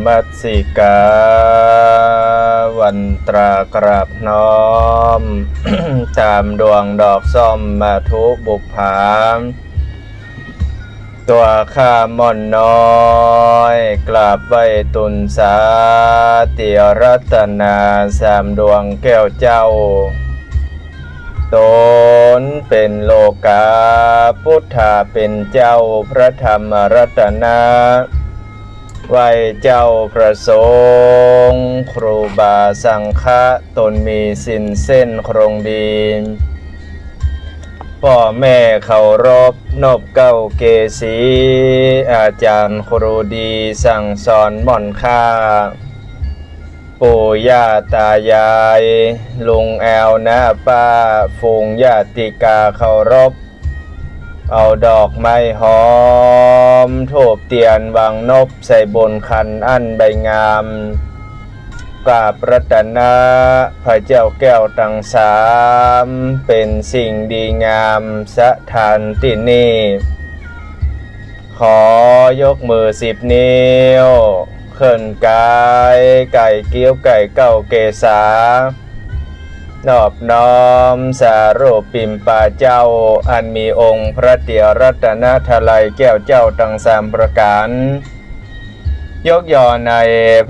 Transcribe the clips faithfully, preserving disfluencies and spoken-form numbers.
มัสสิกา วันตรากราบน้อม ต๋ามดวงดอกส้มมาทุบุปผา ตั๋วข้าม่อนน้อย กราบไหว้ตุ๊นสา เตียรัตนาสามดวงแก้วเจ้า ต๋นเป๋นโลกา พุทธาเป๋นเจ้า พระธรรมรัตนะ ไหว้เจ้าพระสงฆ์ ครูบาสังฆะ ต๋นมีศีลเส้นคงดี ป้อแม่เคารพ นบเกล้าเกศี อาจ๋ารย์ครูดีสั่งสอนม่อนข้า ปู่ย่าต๋ายาย ลุงแอวน้าป้า ฝูงญาติกาเคารพ เอาดอกไม้หอม ธูปเตียนวางนบ ใส่บนขันอันใบงาม กราบรัตนะพระเจ้าแก้วตังสาม เป๋นสิ่งดีงาม สถานตี้นี่ ขอยกมือสิบนิ้ว เขินกาย ไก่คิ้ว ไก่เกล้าเกษา นอบน้อมสารูปปิมปาเจ้า อันมีองค์พระเตียรัตนตรัยแก้วเจ้าตังสามประก๋าน ยกย่อใน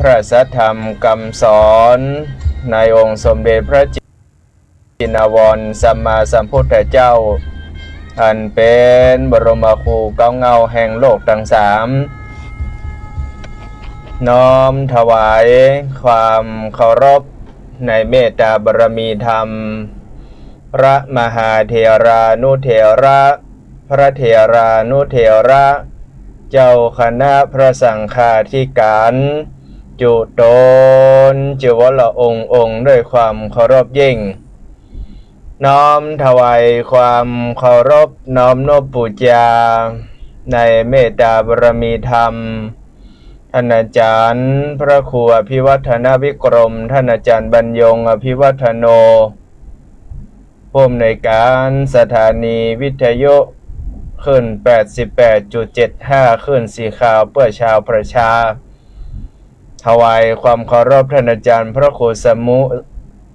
พระสัทธรรมกำสอน ในองค์สมเด็จพระจินวรสัมมาสัมพุทธเจ้า อันเป๋นบรมครูเก๊าเหง้าแห่งโลกตังสาม น้อมถวายความเคารพในเมตตาบารมีธรรม พระมหาเถรานุเถระ พระเถรานุเถระ เจ้าคณะพระสังฆาธิก๋าน จุ๊ต๋น จุ๊วละองค์องค์ ด้วยความเคารพยิ่ง น้อมถวายความเคารพ น้อมนบปู๋จา ในเมตตาบารมีธรรม ท่านอาจ๋ารย์พระครูอภิวัฒนวิกรม ท่านอาจ๋ารย์บรรยงอภิวัฒโน ผู้อำนวยก๋านสถานีวิทยุคลื่นแปดสิบแปดจุดเจ็ดห้า คลื่นสีขาวเปื้อชาวประชา ถวายความเคารพท่านอาจ๋ารย์พระครูสมุ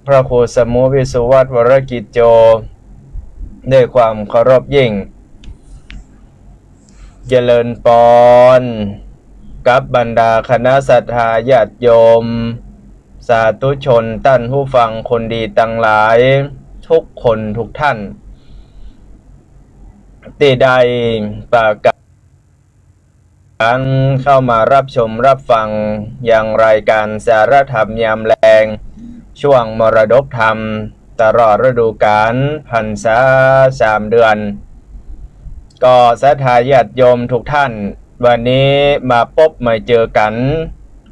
พระครูสมุ วิสุวัฒน์ วรกิจโจ ด้วยความเคารพยิ่ง เจริญปอน กับบรรดาคณะศรัทธาญาติโยม สาธุชนต้านผู้ฟังคนดีตังหลาย ทุกคนทุกท่าน ตี้ได้ปากั๋นเข้ามาฮับชมฮับฟังยังรายก๋านสารธรรมยามแลง ช่วงมรดกธรรม ตลอดฤดูก๋าลพรรษาสามเดือน ก็ศรัทธาญาติโยมทุกท่าน วันนี้มาปบมาเจอกั๋น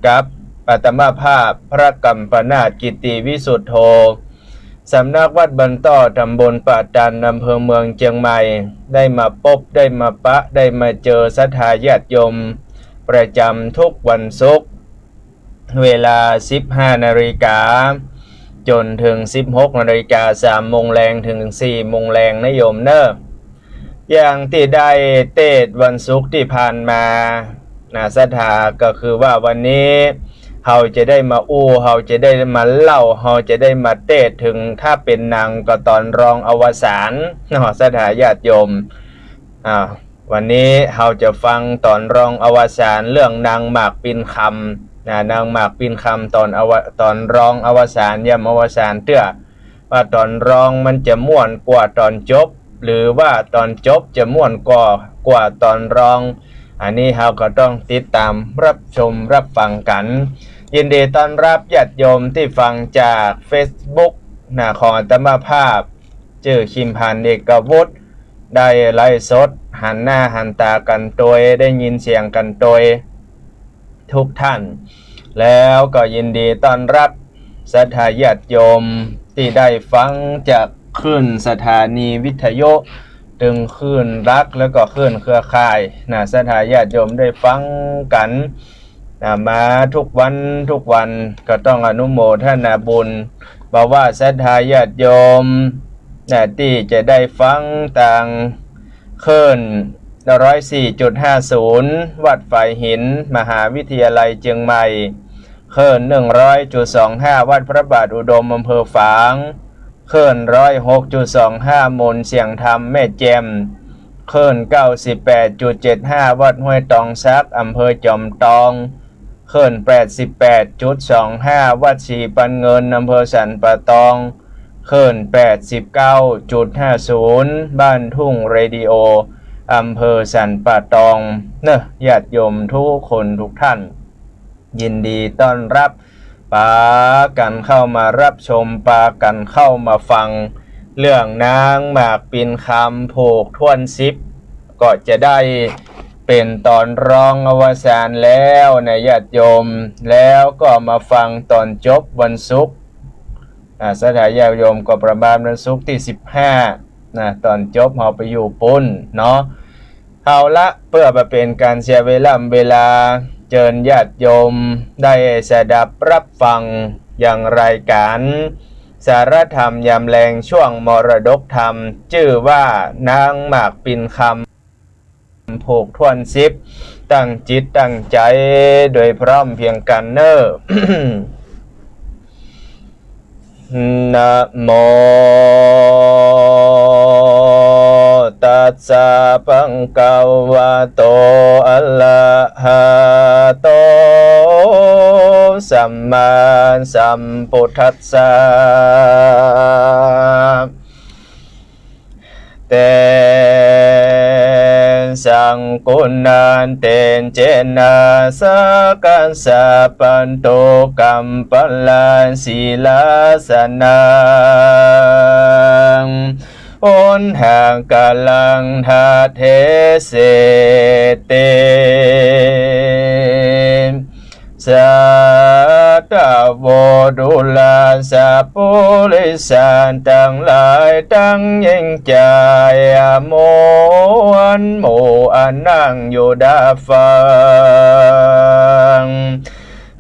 กับอาตมาภาพพระกัมปนาถกิตติวิสุทโธ สำนักวัดบ้านต้อ ต๋ำบลป่าตาด อำเภอเมืองเจียงใหม่ ได้มาปบ ได้มาปะ ได้มาเจอศรัทธาญาติโยม ประจ๋ำทุกวันศุกร์ เวลาสิบห้านาฬิกา จ๋นเถิงสิบหกนาฬิกา สามโมงแลงเถิงสี่โมงแลงนะโยมเน่อ อย่างตี้ได้เตสน์วันศุกร์ตี้ผ่านมา นะ ศรัทธา ก็คือว่าวันนี้เฮาจะได้มาอู้ เฮาจะได้มาเล่า เฮาจะได้มาเตสน์เถิง ถ้าเป๋นหนังก็ต๋อนรองอวสานเนาะ ศรัทธาญาติโยม อ่า วันนี้เฮาจะฟังต๋อนรองอวสานเรื่องนางหมากปินคำ นะ นางหมากปินคำต๋อนอว- ต๋อนรองอวสาน ย่ำอวสานเตื้อ ว่าต๋อนรองมันจะม่วนกว่าต๋อนจบ หรือว่าต๋อนจบจะม่วนกว่า กว่าต๋อนรอง อันนี้เฮาก็ต้องติดต๋ามฮับชมฮับฟังกั๋น ยินดีต้อนฮับญาติโยมตี้ฟังจากเฟซบุ๊ก นะ ของอาตมาภาพ จื้อคิมพันธ์ เอกวุฒิ ได้ไลฟ์สด หันหน้าหันต๋ากั๋นตวย ได้ยินเสียงกั๋นตวย ทุกท่าน แล้วก็ยินดีต้อนฮับศรัทธาญาติโยมตี้ได้ฟังจากคลื่นสถานีวิทยุ ตึงคลื่นหลักแล้วก็คลื่นเครือข่าย นะ ศรัทธาญาติโยมได้ฟังกั๋น นะ มาทุกวันทุกวัน ก็ต้องอนุโมทนาบุญ บ่ว่าศรัทธาญาติโยม นะ ตี้จะได้ฟังตางคลื่น ร้อยสี่จุดห้าศูนย์ วัดฝายหิน มหาวิทยาลัยเจียงใหม่ คลื่น หนึ่งร้อยจุดสองห้า วัดพระบาทอุดม อำเภอฝาง คลื่น ร้อยหกจุดสองห้า มูลเสียงธรรม แม่แจ่ม คลื่น เก้าสิบแปดจุดเจ็ดห้า วัดห้วยตองสัก อำเภอจอมตอง คลื่น แปดสิบแปดจุดสองห้า วัดศรีปันเงิน อำเภอสันป่าตอง คลื่น แปดสิบเก้าจุดห้าศูนย์ บ้านทุ่งเรดิโอ อำเภอสันป่าตอง เนอะ ญาติโยมทุกคนทุกท่าน ยินดีต้อนรับ ปากั๋นเข้ามารับชม ปากั๋นเข้ามาฟัง เรื่องนางหมากปิ่นคำผูกถ้วนสิบ ก็จะได้เป๋นต๋อนรองอวสานแล้วนะญาติโยม แล้วก็มาฟังต๋อนจบวันศุกร์ อ่า ศรัทธาญาติโยมก็ประมาณวันศุกร์ตี้สิบห้านะ ต๋อนจบเฮาไปอยู่ปู๊นเนาะ เอาละ เปื้อบ่เป๋นก๋านเสียเวล่ำเวลา เจิญญาติโยมได้สดับรับฟังยังรายก๋านสาระธรรมยามแลงช่วงมรดกธรรม จื้อว่านางหมากปิ่นคำผูกถ้วนสิบ ตั้งจิตตั้งใจ๋โดยพร้อมเพรียงกั๋นเน่อ นะโม ตัสสะ ภะคะวะโต อะระหะโต สัมมาสัมพุทธัสสะ เต สังกุณาเต เจนะ สักคัสสะ ปันตุ กัมปะละ สีลาสะนะ อุณหะกะละ ทะเทเสติ สาธะโว ดูราสะ ปุริสะ ตังหลายตังหญิงจาย มวลหมู่อันนั่งอยู่ดาฟัง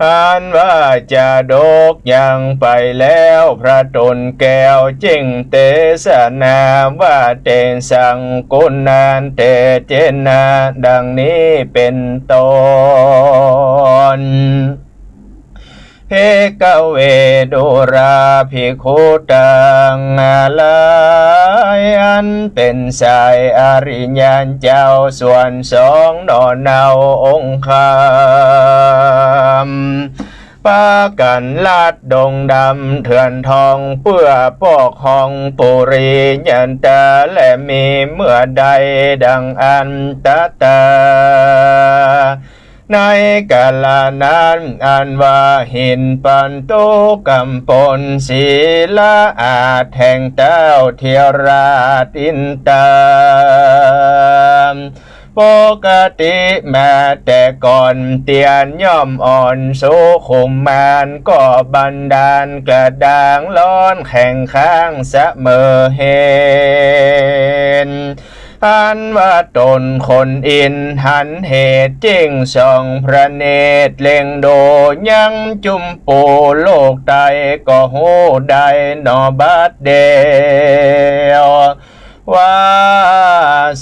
อันว่าจาดกยังไปแล้ว พระต๋นแก้วจึงเตสนาว่า เต สังกุณาเต เจนะ ดังนี้เป๋นต้น ภิกขะเว ดูราภิกขุตังหลาย อันเป๋นสายอริยะเจ้าส่วนสองหน่อเนาองค์คำ ปากั๋นลัดดงดำเถื่อนทอง เปื้อปกครองปุรียันตา และมีเมื่อใดดังอันตะตา ในกาละนั้น อันว่าหินปันตุกำปน ศิลาอาสน์แห่งเต้าเถราชอินตา ปกติมาแต่ก่อนเตียนย่อมอ่อนสุขุมมาน ก็บันดาลกระด้างร้อนแข็งข้างเสมอเหตุ อันว่าต๋นคนอินหันเหตุ จึงส่องพระเนตรเล็งดู ยังจุมปูโลกใต้ ก็ฮู้ได้หนอบัดเดี่ยว ว่า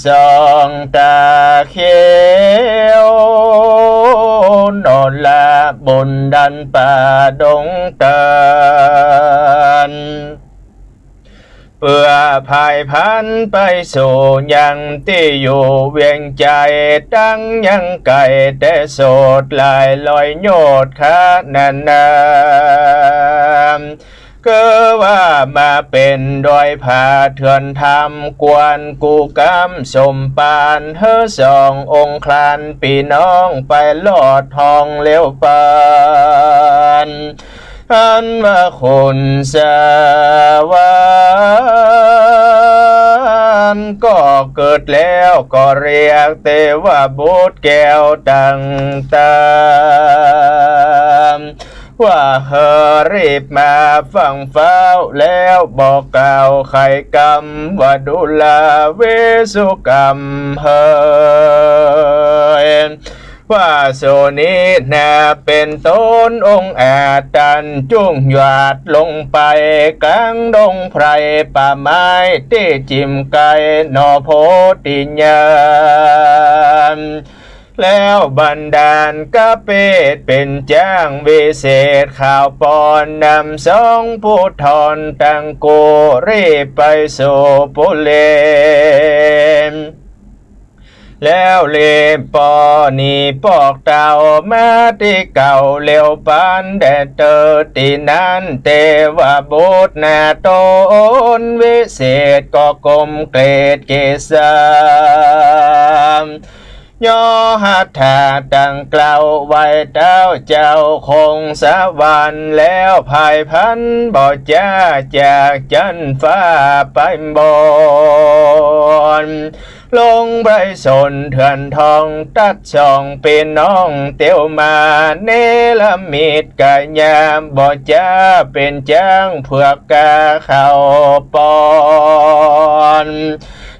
ส่องต๋าเขียว หนอละบุญดันป่าดงตาล เปื้อผายพลันไปสู่ยังตี้อยู่เวียงใจ๋ ตังยังไก๋แต่สุดหลายร้อยโยชน์ขนาดนั้น คือว่ามาเป๋นดอยผาเถื่อนธรรม ควรกู้กำสมปาน หื้อสององค์คลานปี้น้องไปลอดห้องเลี้ยวปาน อันว่าขุนสวรรค์ก็เกิดแล้ว ก็เรียกเตวบุตรแก้วตังตาม ว่าหื้อรีบมาฟั่งฟ้าว แล้วบอกกล่าวไขกำว่า ดูราเวสสุกำเหย ว่าโสนินาเป๋นต้นองอาจตันจุ่งหยาดลงไปก๋างดงไพรป่าไม้ตี้จิ่มใก้หน่อโพธิญาณ แล้วบันดาลกะเปตเป๋นจ๊างวิเศษขาวปอนนำสองผู้ทอนตังกู้รีบไปสู่ปุเร แล้วรีบปอหนีปอกเต้ามาตี้เก่า แล้วปานแดดเตอตี้นั้น เตวบุตรนาต๋นวิเศษก็ก้มเกลียดเกศา ย่อหัตถาตังกล่าวไหว้เต้าเจ้าคงสวรรค์ แล้วผายพรรณบ่จ๋าจากจั๊นฟ้าไปบน ลงไปสนเถื่อนทองตัดสองปี้น้องเตียวมา เนรมิตก๋ายาบ่จ๋าเป๋นจ๊างเผือกกาขาวปอน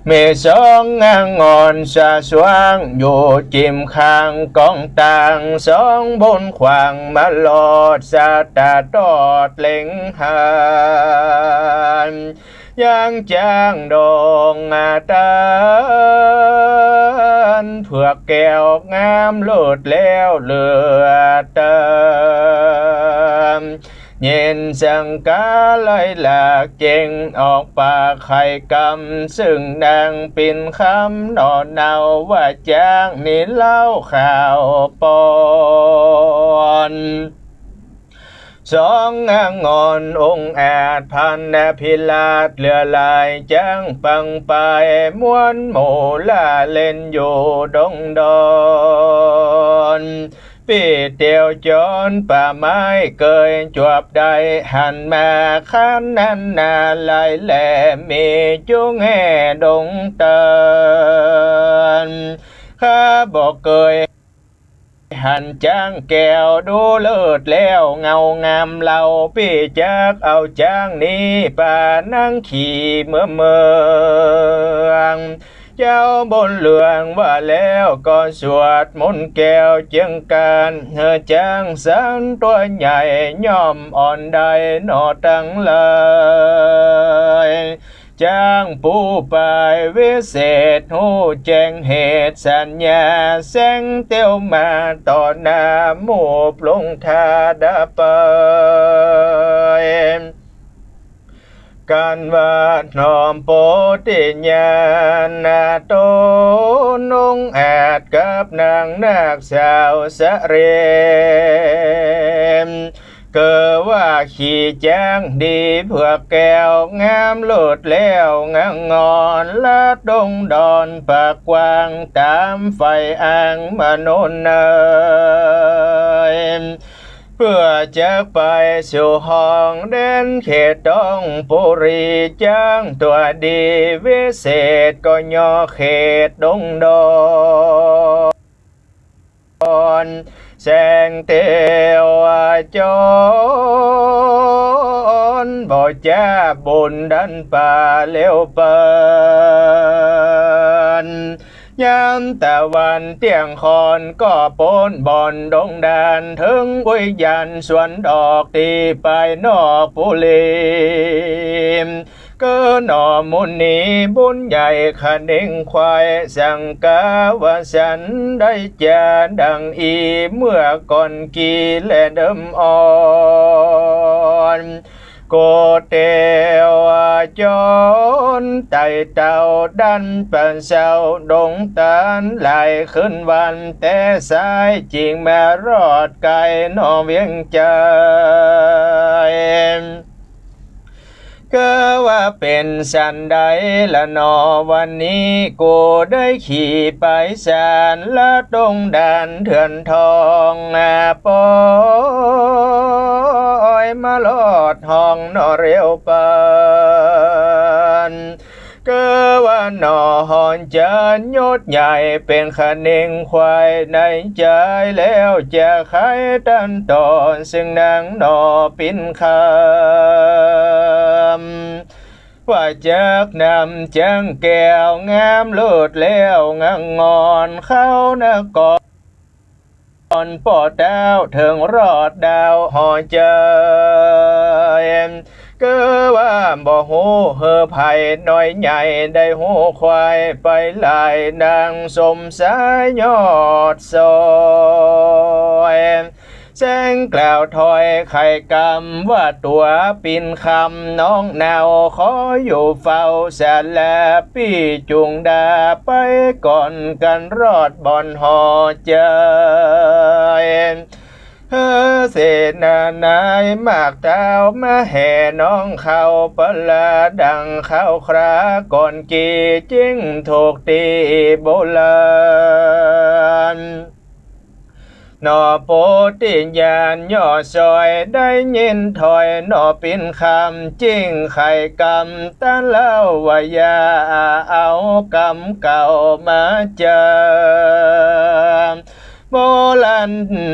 มีสองงางอนสะสว่างอยู่จิ่มข้างก๋องตาง สองบนขวางมาลอดสะตาตอดเล็งหัน ยังจ๊างดงอาตานเผือกแก้วงามเลิศแล้วเหลือเติม เย็นสังกาไหลหลากเจ๋งออกปากไขกำ ซึ่งนางปิ่นคำหน่อเนาว่าจ๊างนี้เล่าขาวปอน สองงางอนองอาจพันอภิราชเหลือหลาย จ๊างปังไปม่วนหมู่ล่าเล่นอยู่ดงดอน ปี้เตียวจรป่าไม้เกยจวบได้หันมา คันนั้นนาลายแลมีจุ่งแห่ดงเติน ข้าบ่เกยหันจ๊างแก้วดูเลิศแล้วเงางามเล่า ปี้จักเอาจ๊างนี้ปานั่งขี่เมืองเมือง เจ้าบุญเหลืองว่าแล้วก็สวดมนต์แก้วเจียงกาน หื้อจ๊างสันตั๋วใหญ่ย่อมอ่อนได้หน่อตังหลาย จ๊างปูปายวิเศษฮู้แจ้งเหตุสัญญา แสงเตียวมาต่อหน้าหมู่ปลงธาดาไป กันว่าหน่อมโพธิญาณนาต๋นองอาจกับนางนาคสาวสะเรม เกอว่าขี่จ๊างดีเผือกแก้วงามเลิศแล้วงางอนลัดดงดอนปากกว้างต๋ามใฝ่อ้างมโนเนย เปื้อจักไปสู่ห้องแดนเขตต้องปุรี จ๊างตั๋วดีวิเศษก็ย่อเขตดงดอน แสงเตียวจรบ่จ๋าบุญดันป่าเร็วเปิน ยามตะวันเตี้ยงค่อนก็ป๊นบ่อนดงดาน เถิงอุยยานสวนดอกตี้ไปนอกปุรี เกอหน่อมุนีบุญใหญ่คะเน็งไขว่สังกาวสันได้จาดังอี้เมื่อก่อนกี้แลเดิมอ่อน โกเตวจรไต่เต้าดันปะเซาดงตานหลายคืนวัน แต่สายจิ่งมารอดไกลหน่อเวียงจันทน์ เกอว่าเป๋นสันใดละหนอ วันนี้กูได้ขี่ไปสานลัดดงดานเถื่อนทอง อาปอยมารอดห้องหน่อเร็วเปิน เกอว่าหน่อหอนจันทน์ยศใหญ่เป๋นคะเน็งไขว่ในใจ๋ แล้วจะไขตันต่อซึ่งนางหน่อปิ่นคำ ว่าจักนำจ๊างแก้วงามเลิศแล้วงางอนเข้านคร อนป้อเต้าเถิงรอดดาวห่อเจิย เก้อว่าบ่ฮู้หื้อใผน้อยใหญ่ได้ฮู้ควายไปหลายนางสมสายยอดซอย แสงกล่าวถ้อยไขกำว่าตั๋วปิ่นคำน้องเนาขออยู่เฝ้าสาลาปี้จุงดาไปก่อนกันรอดบ่อนห่อเจิย เฮ้อเสนานายมากเต้ามาแห่น้องเข้าปะลาดังเข้าคราก่อนกี่จึงถูกตี้โบราณ หนอโปธิญาณย่อซอยได้ยินถ้อยหนอปิ่นคำจึงไขกำตะเล่าว่าอย่าเอากำเก่ามาจำ โบราณ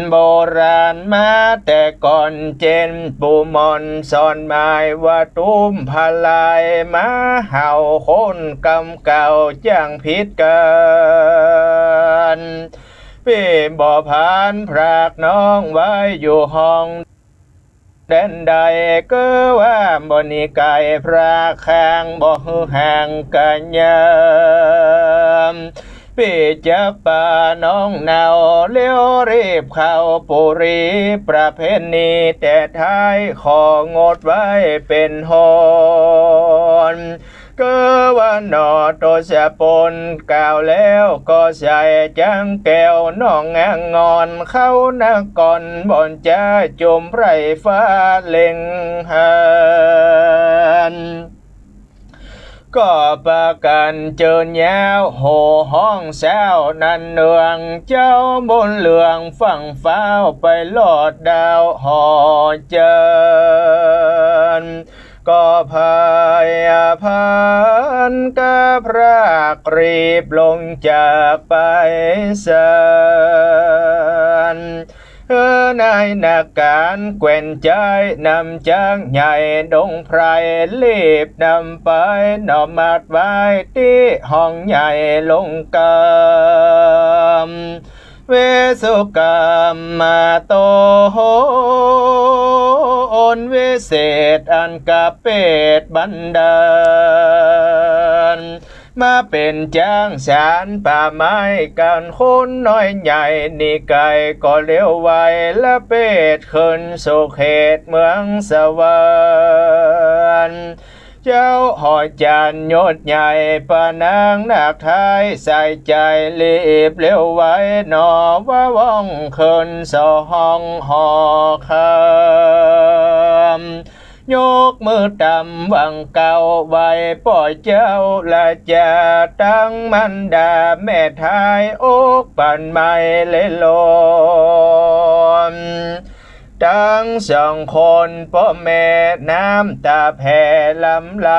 โบราณมาแต่ก่อนเจนปู่หม่อนสอนหมายว่าตุ้มพะลายมาเห่าคนกำเก่าจ้างผิดกัน ปี้บ่ผ่านพรากน้องไว้อยู่ห้องแดนใด เก้อว่าบ่หนีไก๋พรากข้างบ่หื้อห่างกั๋นยาม ปี้จักปาน้องเนาเลี้ยวรีบเข้าปุรีประเพณีแต่ท้ายของดไว้เป๋นฮอน เก้อว่าหนอโตสะปนกล่าวแล้วก็ใส่จังแก้วน้องงางอนเข้านครบ่อนจ้าจุมไพร่ฟ้าเล็งหัน ก็ปากั๋นเจิญยาวโห่ฮ้องเศร้านันเนืองเจ้าบุญเหลืองฟั่งฟ้าวไปรอดดาวห่อเจิญ ก็พายพันกับพรากรีบลงจากไปสัน เออ นายนักก๋านแคว่นใจ๊นำจ๊างใหญ่ดงไพรรีบนำไปหนอมัดไว้ตี้ห้องใหญ่ลงกำ เวสสุกรรมาโต โอนวิเศษอันกะเปดบันดาล มาเป๋นจ๊างสารป่าไม้กั๋นคนน้อยใหญ่หนีไก๋ก็เลี้ยวไวละเปดขึ้นสู่เขตเมืองสวรรค์ เจ้าหอจันทร์ยศใหญ่ปะนางนาคไท้ใส่ใจ๋รีบเร็วไวหนอว่าว่องขึ้นสองหอคำ ยกมือตำหวังเกล้าไหว้ป้อเจ้าราจาตังมารดาแม่ไท้อกปันไม้เลลม ตังสองคนป้อแม่น้ำต๋าแผ่ลำไหล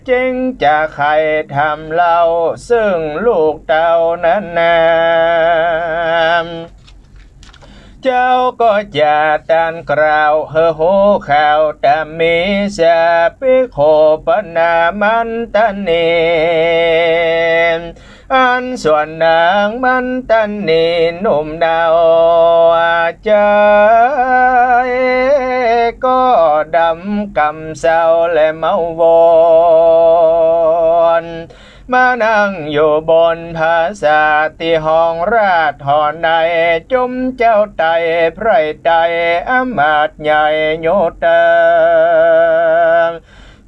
จึงจะใค่ถามเล่าซึ่งลูกเต้านั้นนา เจ้าก็จะตรัสกล่าวหื้อฮู้ข่าวต๋ามมีสาภิกขุปนามันตะนี อันส่วนนางมันตะนีหนุ่มเนาใจ๋ ก็ดำกำเศร้าและเมาวน มานั่งอยู่บนผาสาตี้ห้องราชย์หอใน จุมเจ้าไตรไพร่ไตรอำมาตย์ใหญ่โยธา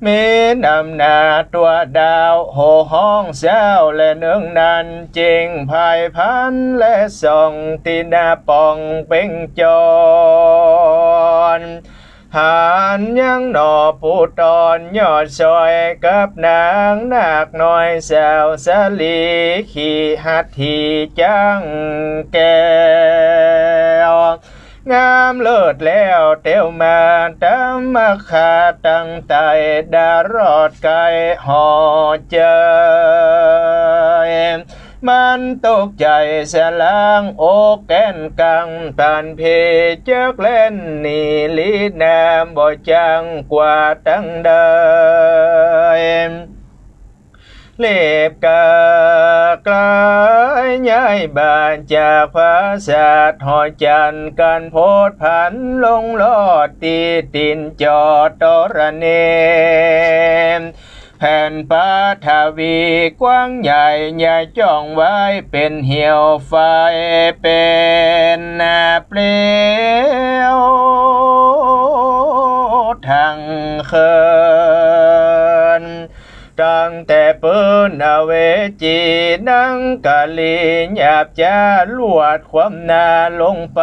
มีนำหน้าตั๋วดาวโห่ฮ้องเศร้า และเนืองนั้นจึงพายพันและส่องตี้หน้าป่องเป๋งจร หันยังหนอปู่ตอนยอดซอยกับนางนาคน้อยสาวสาลี ขี่หัตถีจ๊างแก้ว งามเลิศแล้วเตียวมาต๋ามมาคาตั้งไต่ดารอดไก๋หอเจิย มันตกใจ๋สะลางอกแก้นกัง ปานเพจักแล่นหนีลี้นาบ่จั้งกว่าตังใด เล็บกาไกลย้ายบ่าจากผาสัตว์หอจันทร์ กันโผดผันลงลอดตี้ตี๋นจอดตรณี แผ่นปฐวีกว้างใหญ่ ยายจ้องไว้เป๋นเหี่ยวไฟ เป๋นเปลวตังเคิน ตั้งแต่ปื้นอเวจี นังกะลีหยาบจ๊า ลวดความหน้าลงไป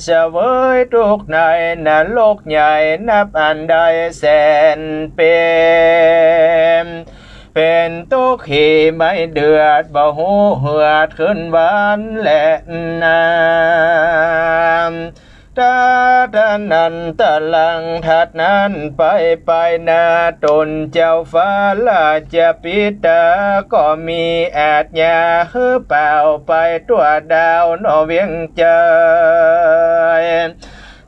เสวยตุ๊กข์ในนรกใหญ่ นับอันได้แสนเป๋น เป๋นตุ๊กข์ขี้ไม่เดือด บ่ฮู้เหือดคืนวันแลนา ตาดานันตะลัง ถัดนั้นไป ไปหน้าต๋นเจ้าฟ้าราชปิตา ก็มีอาจญาหื้อป่าวไปทั่วดาวหนอเวียงจันทน์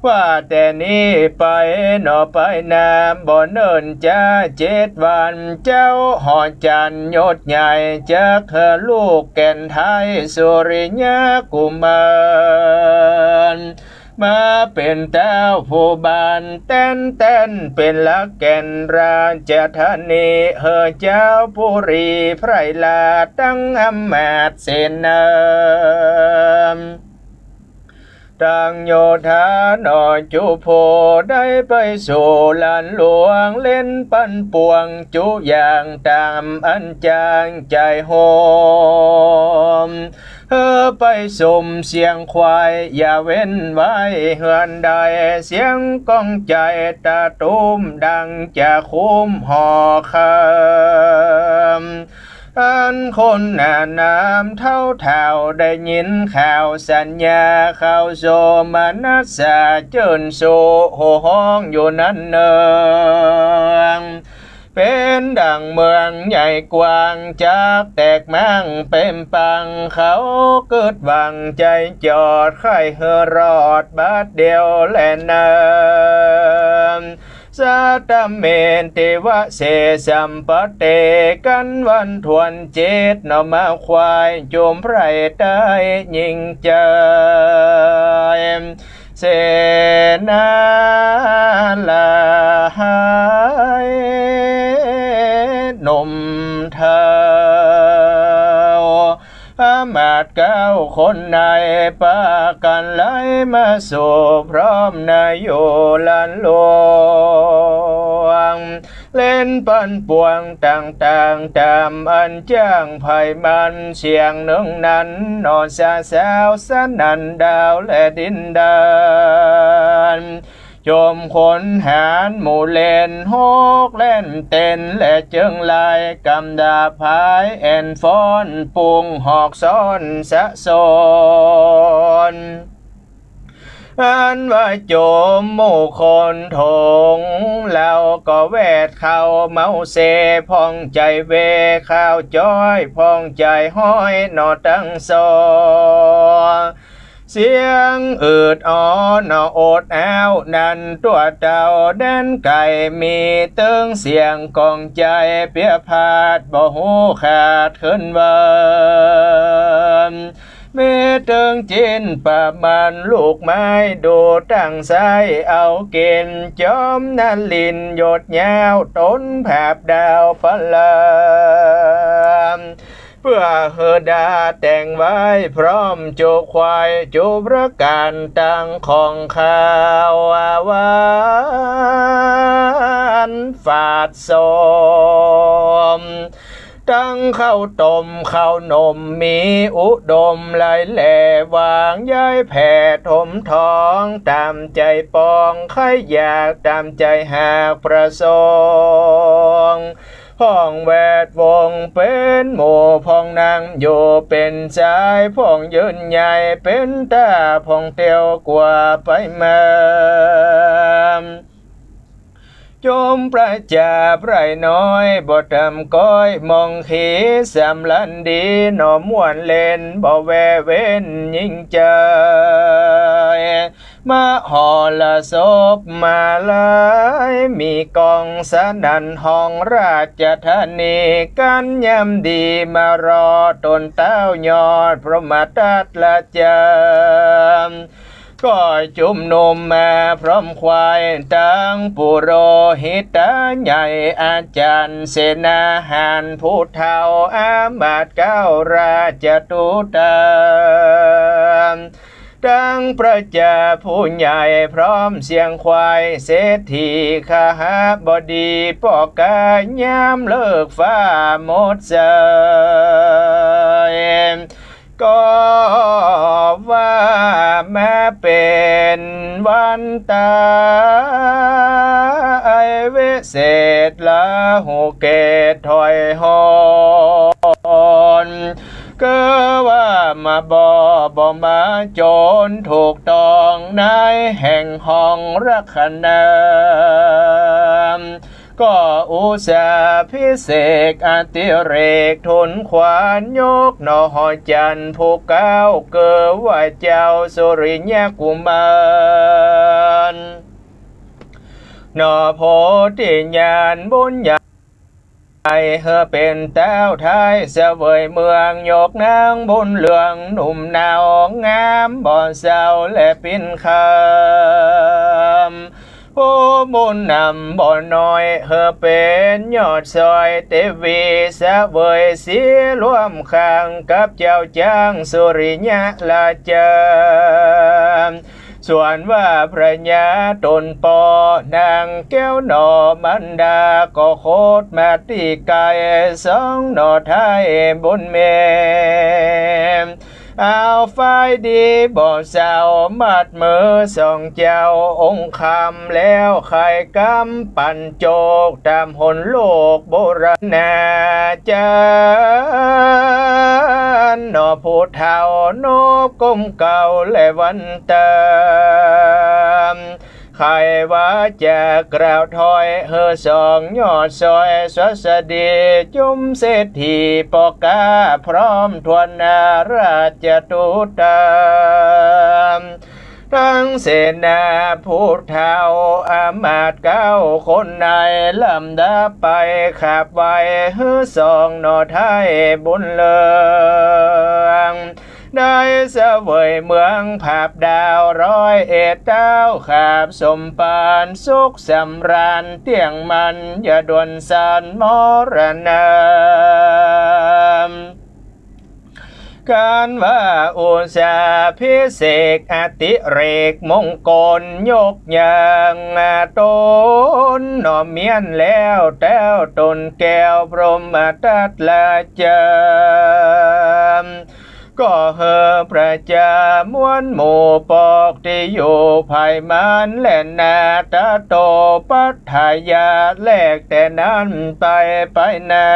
ว่าแต่นี้ไปหนอไปนา บ่เนิ่นจ๊าเจ็ดวัน เจ้าหอจันทน์ยศใหญ่ จักหื้อลูกแก่นไท้สุริยะกุมาร มาเป๋นเต้าผู้บาน แต๊นแต๊นเป๋นหลักแก่นราชธานี หื้อเจ้าปุรีไพร่ราชตั้งอำมาตย์เสนา ตังโยธาหนอจุโภ ได้ไปสู่หลานหลวง เล่นปั่นป่วงจุอย่างต๋ามอันจางใจ๋โฮม หื้อไปสุมเสียงควาย อย่าเว้นไว้เฮือนใด เสียงก้องใจ๋ตะตุ้มดังจะคุ้มหอคำ อันคนหน้านามเฒ่าเฒ่า ได้ยินข่าวสัญญา ข่าวโสมนัสสา จื้นโศกโห่ฮ้องอยู่นั้นเนือง เป๋นดั่งเมืองใหญ่กว้าง จักแตกม้างเป๋มปัง เขากึ๊ดหวังใจ๋จอด ใค่หื้อรอดบาดเดียวแลนา สัตตเมติวะเสสัมปะเต กั๋นวันถ้วนเจ็ดหนอมาควาย จุมไพร่ใต้ยิ่งใจ๋ เสนาหลายหนุ่มเฒ่า อำมาตย์เก้าคนใน ปากั๋นไหลมาสู่พร้อมนาอยู่หลานหลวง เล่นปั่นป่วงต่างๆ ต๋ามอันจ้างไพมัน เสียงนึ่งนั้นหนอสะสาวสนั่นดาวและดินแดน จมขนหาญหมู่เล่น ฮกแล่นเต้นและเจิงลาย กำดาบผายแอ่นฟ้อน ปุงหอกซ้อนสะสน อันว่าจมหมู่คนถง เฮาก็แวดเข้าเมาเส พ่องใจ๋เวข้าวจ้อย พ่องใจ๋ฮ้อยหนอตังสอง เสียงอืดอ๋อหนออดอ้าว นั้นตั๋วเต่าแดนไก๋ มีเติงเสียงก้องใจ๋เปียพาด บ่ฮู้ขาดคืนวัน มีเติงจิ๊นประมาณลูกไม้ ดูตั้งไส้เอากิ๋น จอมนลินยศยาว ต๋นผาบดาวประหลาด เปื้อหื้อดาแต่งไว้พร้อมจุควาย จุประก๋านตังของข้าวหวานฝาดส้ม ตังข้าวต้มข้าวนมมีอุดมหลายแหล่ วางใย้แผ่ถมทอง ต๋ามใจ๋ปองใค่อยาก ต๋ามใจ๋หากประสงค์ พ่องแวดวงเป๋นหมู่ พ่องนั่งอยู่เป๋นสาย พ่องยืนใหญ่เป๋นต้า พ่องเตียวกว่าไปมา จุมประจ๋าไพร่น้อยบ่ต่ำก้อย มองขีสำราญดี หนอม่วนเล่นบ่แวเว้นยิ่งใจ๋ มหรสพมาลัยมีก้องสนั่นฮ้องราชธานี กั๋นยามดีมารอต๋นเต้ายอดพรหมทัตราจารย์ ก็จุมนุมมาพร้อมขวายตังปุโรหิตใหญ่ อาจ๋ารย์เสนาหารผู้เฒ่า อามาตย์เก๊าราชทูตา ตังประจ๋าผู้ใหญ่พร้อมเสียงขวาย เศรษฐีขหบดีป้อก๋ายามเลิกฟ้าหมดใส ก็ว่ามาเป๋นวันต๋ายวิเศษลาหูเกตถอยฮอน คือว่ามาบ่ บ่มาจนถูกต้องในแห่งห้องลักขณา ก็อุสาพิเศษอติเรกทูลขวัญยกหนอหอจันทร์ผู้เก๊า คือว่าเจ้าสุริยกุมาร หนอโพธิญาณบุญใหญ่ หื้อเป๋นเต้าไท้เสวยเมือง ยกนางบุญเรืองหนุ่มเนา งามบ่เศร้าและปิ่นคำ ผู้บุญนำบ่น้อย หื้อเป๋นยอดซอยเตวี เสวยสีร่วมข้างกับเจ้าจ๊างสุริยะราชา ส่วนว่าภรรยาต๋นป้อนางแก้วหนอมารดา ก็โคตรมาตี้ไก๋ สองหนอไท้บุญแม่ เอาฝ่ายดีบ่เศร้า มัดมือสองเจ้าองค์คำ แล้วไขกำปั๋นโจก ต๋ามหนโลกโบราณาจ๋ารย์ หนอผู้เฒ่านบก้มเกล้าและวันต๋าม ไขวาจากล่าวถ้อย หื้อสองยอดซอยสวัสดี จุมเศรษฐีป้อก๊าพร้อมถ้วนหน้าราชทูตา ตังเสนาผู้เฒ่าอามาตย์เก๊าคนใน ลำดับไปขับไหว้ หื้อสองหนอไท้บุญเรือง ได้เสวยเมืองผาบดาวร้อยเอ็ด เต้าขับสมปานสุขสำราญเตี้ยงมั่น อย่าด่วนสันมรณะ ก๋านว่าอุสาพิเศกอติเรกมงคล ยกยังต๋นหนอเมี้ยนแล้ว เต้าต๋นแก้วพรหมทัตราจารย์ ก็หื้อประจ๋ามวลหมู่ปอกตี้อยู่ภายมานแลนา ตะโตปัตถายา แลกแต่นั้นไป ไปนา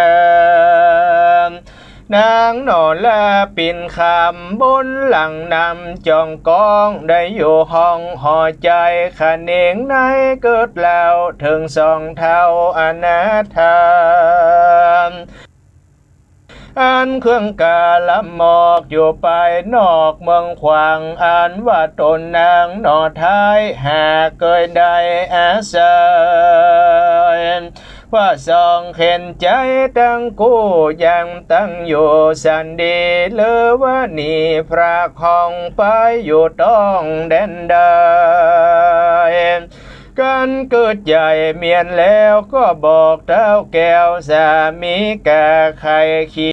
นางหนอลาปิ่นคำบนหลังนำจองกอง ได้อยู่ห้องหอใจ๋ขะเนงในเกิดเล่า เถิงสองเฒ่าอนาถา อันเครื่องกาละหมอกอยู่ภายนอกเมืองขวาง อันว่าต๋นนางหนอไท้หากเกยได้อาศัย ว่าสองเข็ญใจ๋ตังกู้ยังตั้งอยู่สันดี หรือว่าหนีพระของไปอยู่ต้องแดนใด กั๋นเกิดใจ๋เมี้ยนแล้วก็บอกเต้าแก้วสามีกา ใค่ขี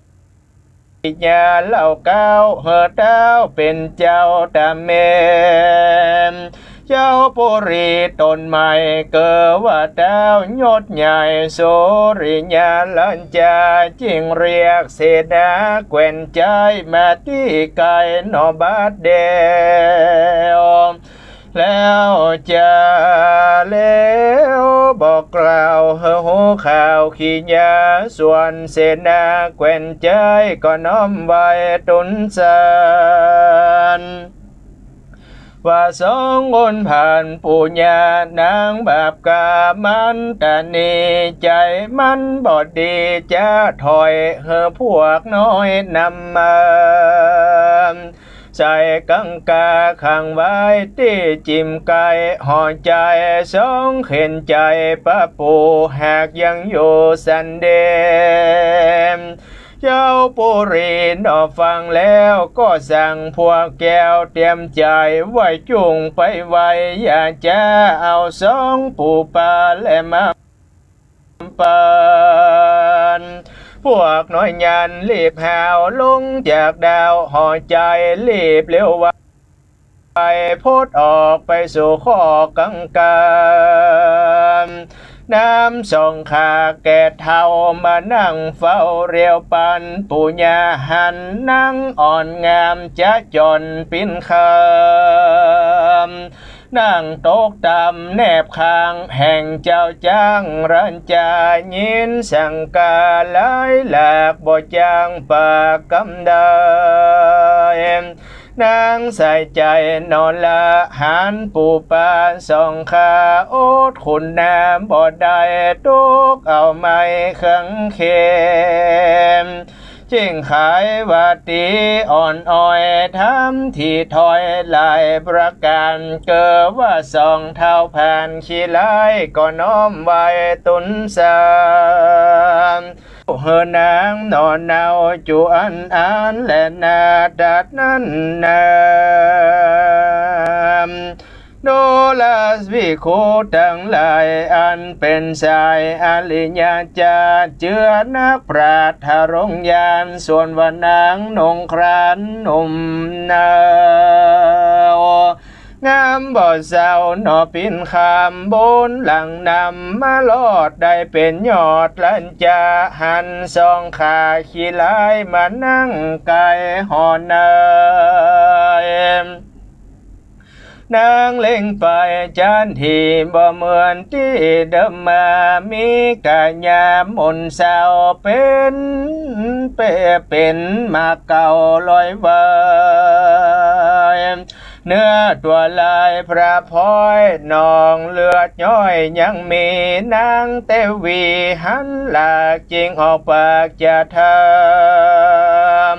ญาเล่าเกล้าหื้อเต้าเป๋นเจ้าต๋ามแม่ เจ้าปุรีต๋นใหม่ เกอว่าเต้ายศใหญ่สุริยะลัญจา จึ่งเรียกเสนาแควนใจ๋มาตี้ไก๋หนอบัดเดี๋ยว แล้วจะแล้วบอกกล่าวหื้อฮู้ข่าวขีญา ส่วนเสนาแควนใจ๋ก็น้อมไหว้ตูนสัน ว่าสองคนผ่านปู่ย่านางบาปก๋ามันตะหนี ใจ๋มันบ่ดีจะถอย หื้อพวกน้อยนำมา ใส่กังก๋าขังไว้ตี้จิ่มใก้ หัวใจ๋สองเข็ญใจ๋ป้าปู่ หากยังอยู่สันเด เจ้าปุรีหนอฟังแล้วก็สั่งพวกแก้วเตรียมใจ๋ไว้จุ่งไปไว อย่าจะเอาสองปู่ป้าแลมา ปัน พวกน้อยยันรีบหาวลงจากดาว หัวใจ๋รีบเร็วไว พดออกไปสู่คอกกังก๋า นำสองข้าแก่เฒ่ามานั่งเฝ้าเรียวปัน ปู่ย่าหันนางอ่อนงามจะจ่อนปิ้นคำ นั่งตกต่ำแนบข้างแห่งเจ้าจ้างรัญจา ยินสังก๋าหลายหลากบ่จ้างปากกำใด นางใส่ใจ๋หนอละหันปู่ป้าสองข้า อดคุณน้ำบ่ได้ ตกเอาไม้เคิงเข็ม เจ้งขายว่าตี๋อ่อนอ้อย ทำที่ถอยหลายประก๋าน เกิดว่าสองเฒ่าผ่านขี้ร้าย ก็น้อมไหว้ตุ๊นสาม หื้อนางหนอเนาจูอันอันแลนา ดัดนั้นนา ดูราภิกขุตังหลาย อันเป๋นสายอริยะจา เจือนักปราชญ์ทรงญาณ ส่วนว่านางนุ่งครานหนุ่มเนา งามบ่เศร้าหนอปิ้นคำ บุญหลังนำมารอด ได้เป๋นยอดรัญจา หันสองข้าขี้ร้ายมานั่งใก้หอใน นางเล็งไปจันทีบ่เหมือนตี้เดิมมา มีกายามนเศร้า เป๋น เป๋น เป๋นมาเก่าลอยไว เนื้อตั๋วลายพระพลอยนองเลือดย้อยยังมี นางเตวีหันหลากจึงออกปากจะถาม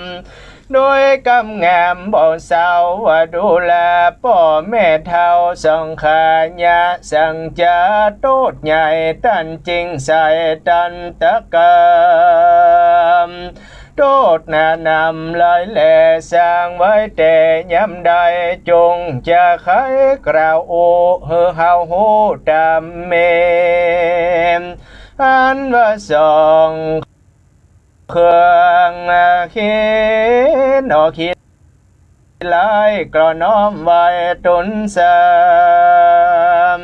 โดยกำงามบ่เศร้าว่าดูแลป้อแม่เฒ่าสองข้า ยะสังจะโต้ษใหญ่ต้านจึงใส่ตันตกรรม โต้ษหนานำหลายแล สร้างไว้แต่ยามใด จงจะไขกล่าวอู้ หื้อเฮาฮู้ต๋ามเมน อันว่าสอง เครื่องคิดหนอคิดร้าย ก็น้อมไหว้ตุ๊นสาม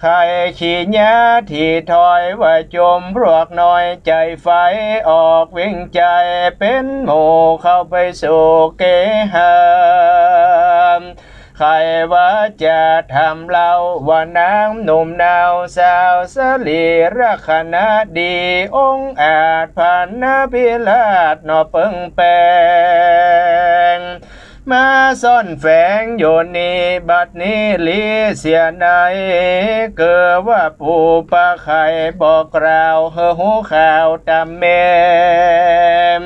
ใค่ขี้หน้าที่ถอยว่าจมพวกน้อย ใจ๋ใฝ่ออกเว็งใจ๋ เป๋นหมู่เข้าไปสู่เกหา ใค่ว่าจะถามเล่าว่านางหนุ่มนาวสาวสรีรักษณะดี องอาจพรรณาภิราชหนอเปิงแป๋ง มาซ่อนแฝงอยู่นี้บัดนี้ลีเสียใน เกิดว่าปู่ป้าใค่บอกกล่าวหื้อฮู้ข่าวต๋ามเมน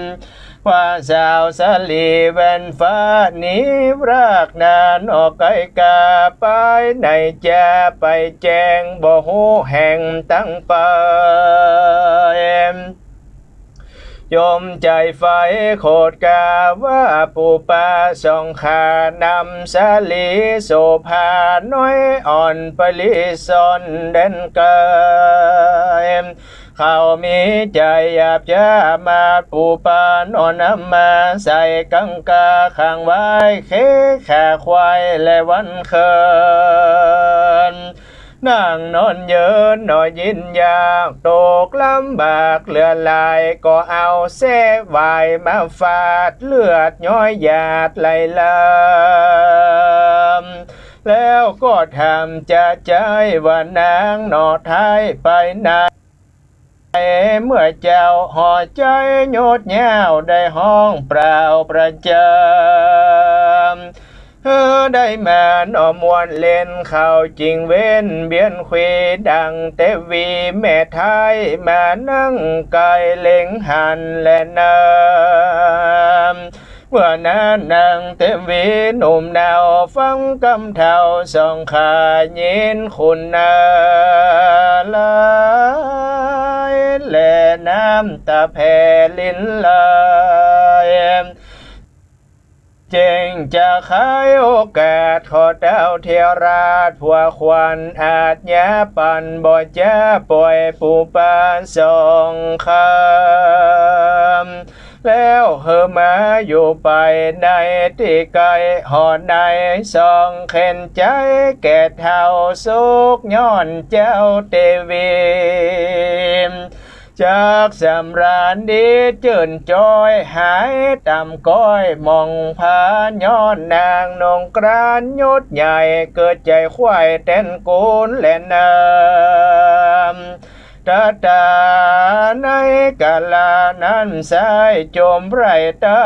ว่าสาวสรีแว่นฟ้าหนีพรากหนานออกไกลกา ไปไหนจะไปแจ้งบ่ฮู้แห่งตั้งไป ยมใจ๋ใฝ่โขดกาว่าปู่ป้าสองข้านำสรีโสภาน้อยอ่อนไปลีซ่อนแดนไกล เขามีใจ๋หยาบจ๊ามาด ปู่ป้าหนอนำมาใส่กังกาขังไว้ เคขาควายและวันเคิน นั่งนอนเยินหนอยินยาก ตกลำบากเหลือหลาย ก็เอาแส้หวายมาฟาด เลือดย้อยหยาดไหลลาม แล้วก็ถามจะใจ้ว่านางหนอไท้ไปไหน เมื่อเจ้าหอใจ๋โยดยาวได้ฮ้องเปล่าประจำ ได้มาหนอม่วนเล่น เข้าจิ่งเว้นเวียนคุย ดังเตวีแม่ไท้มานั่งใก้ เล็งหันแลนา เมื่อนั้นนางเตวีหนุ่มเนา ฟังกำเฒ่าสองข้า ยินคุณนาหลาย และน้ำต๋าแผ่รินไหล จึงจะไขโอกาส ขอเต้าเถราช ผัวควรอาชญาปัน บ่จะป่อยปูปาสองข้า แล้วหื้อมาอยู่ไปในตี้ใก้ หอในสองเข็ญใจ๋ แก่เฒ่าสุขย้อนเจ้าเตวี จักสำราญดีจื้นจอย หายต่ำก้อยหมองพา ย้อนนางนงกรานยศใหญ่ เกิดใจ๋ใคว่แต๋นกูลและนาม ตะตาในกาละนั้น สายโจมไพร่ใต้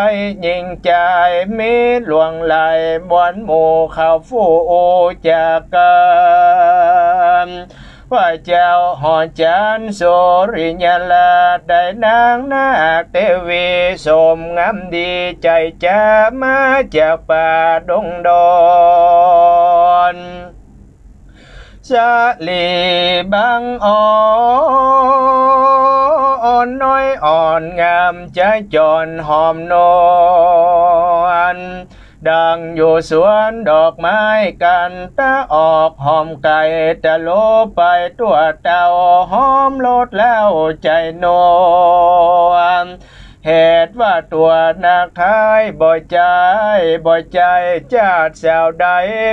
ญิงจายมีหลวงหลาย บวนหมู่เขาฟู่อู้จักกั๋น ว่าเจ้าหอจันทร์สุริยราช ได้นางนาคเตวีสมงามดี ใจ๋จะมาจากป่าดงดอน สาลีบางอ่อน น้อยอ่อนงาม จะจอนหอมนวล ดังอยู่สวนดอกไม้ กันตะออกหอมไก่ ตะโลไปตั๋วเต้า หอมลดเล้าใจ๋นวล เหตุว่าตั๋วนาคไท้บ่ใจ้ บ่ใจ้จาติสาวใด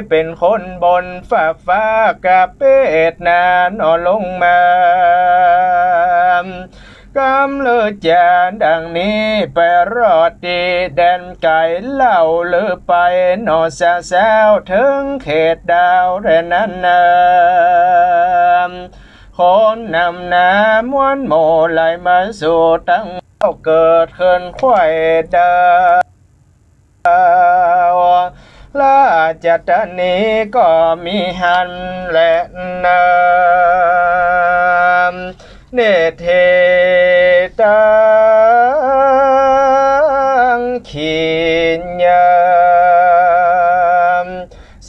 เป๋นคนบนฟากฟ้ากะเปดหน้าหนอลงมา กำเลิศจาดังนี้ ไปรอดตี้แดนไก๋ เล่าลือไปหนอสาวๆ เถิงเขตดาวแดนนั้นนา คนนำหน้าม้วนหมู่ไหลมาสู่ตัง เกิดขึ้นไขว่ดาว ราชธานีก็มีหั้นแลนา เนตรเทตังขีญา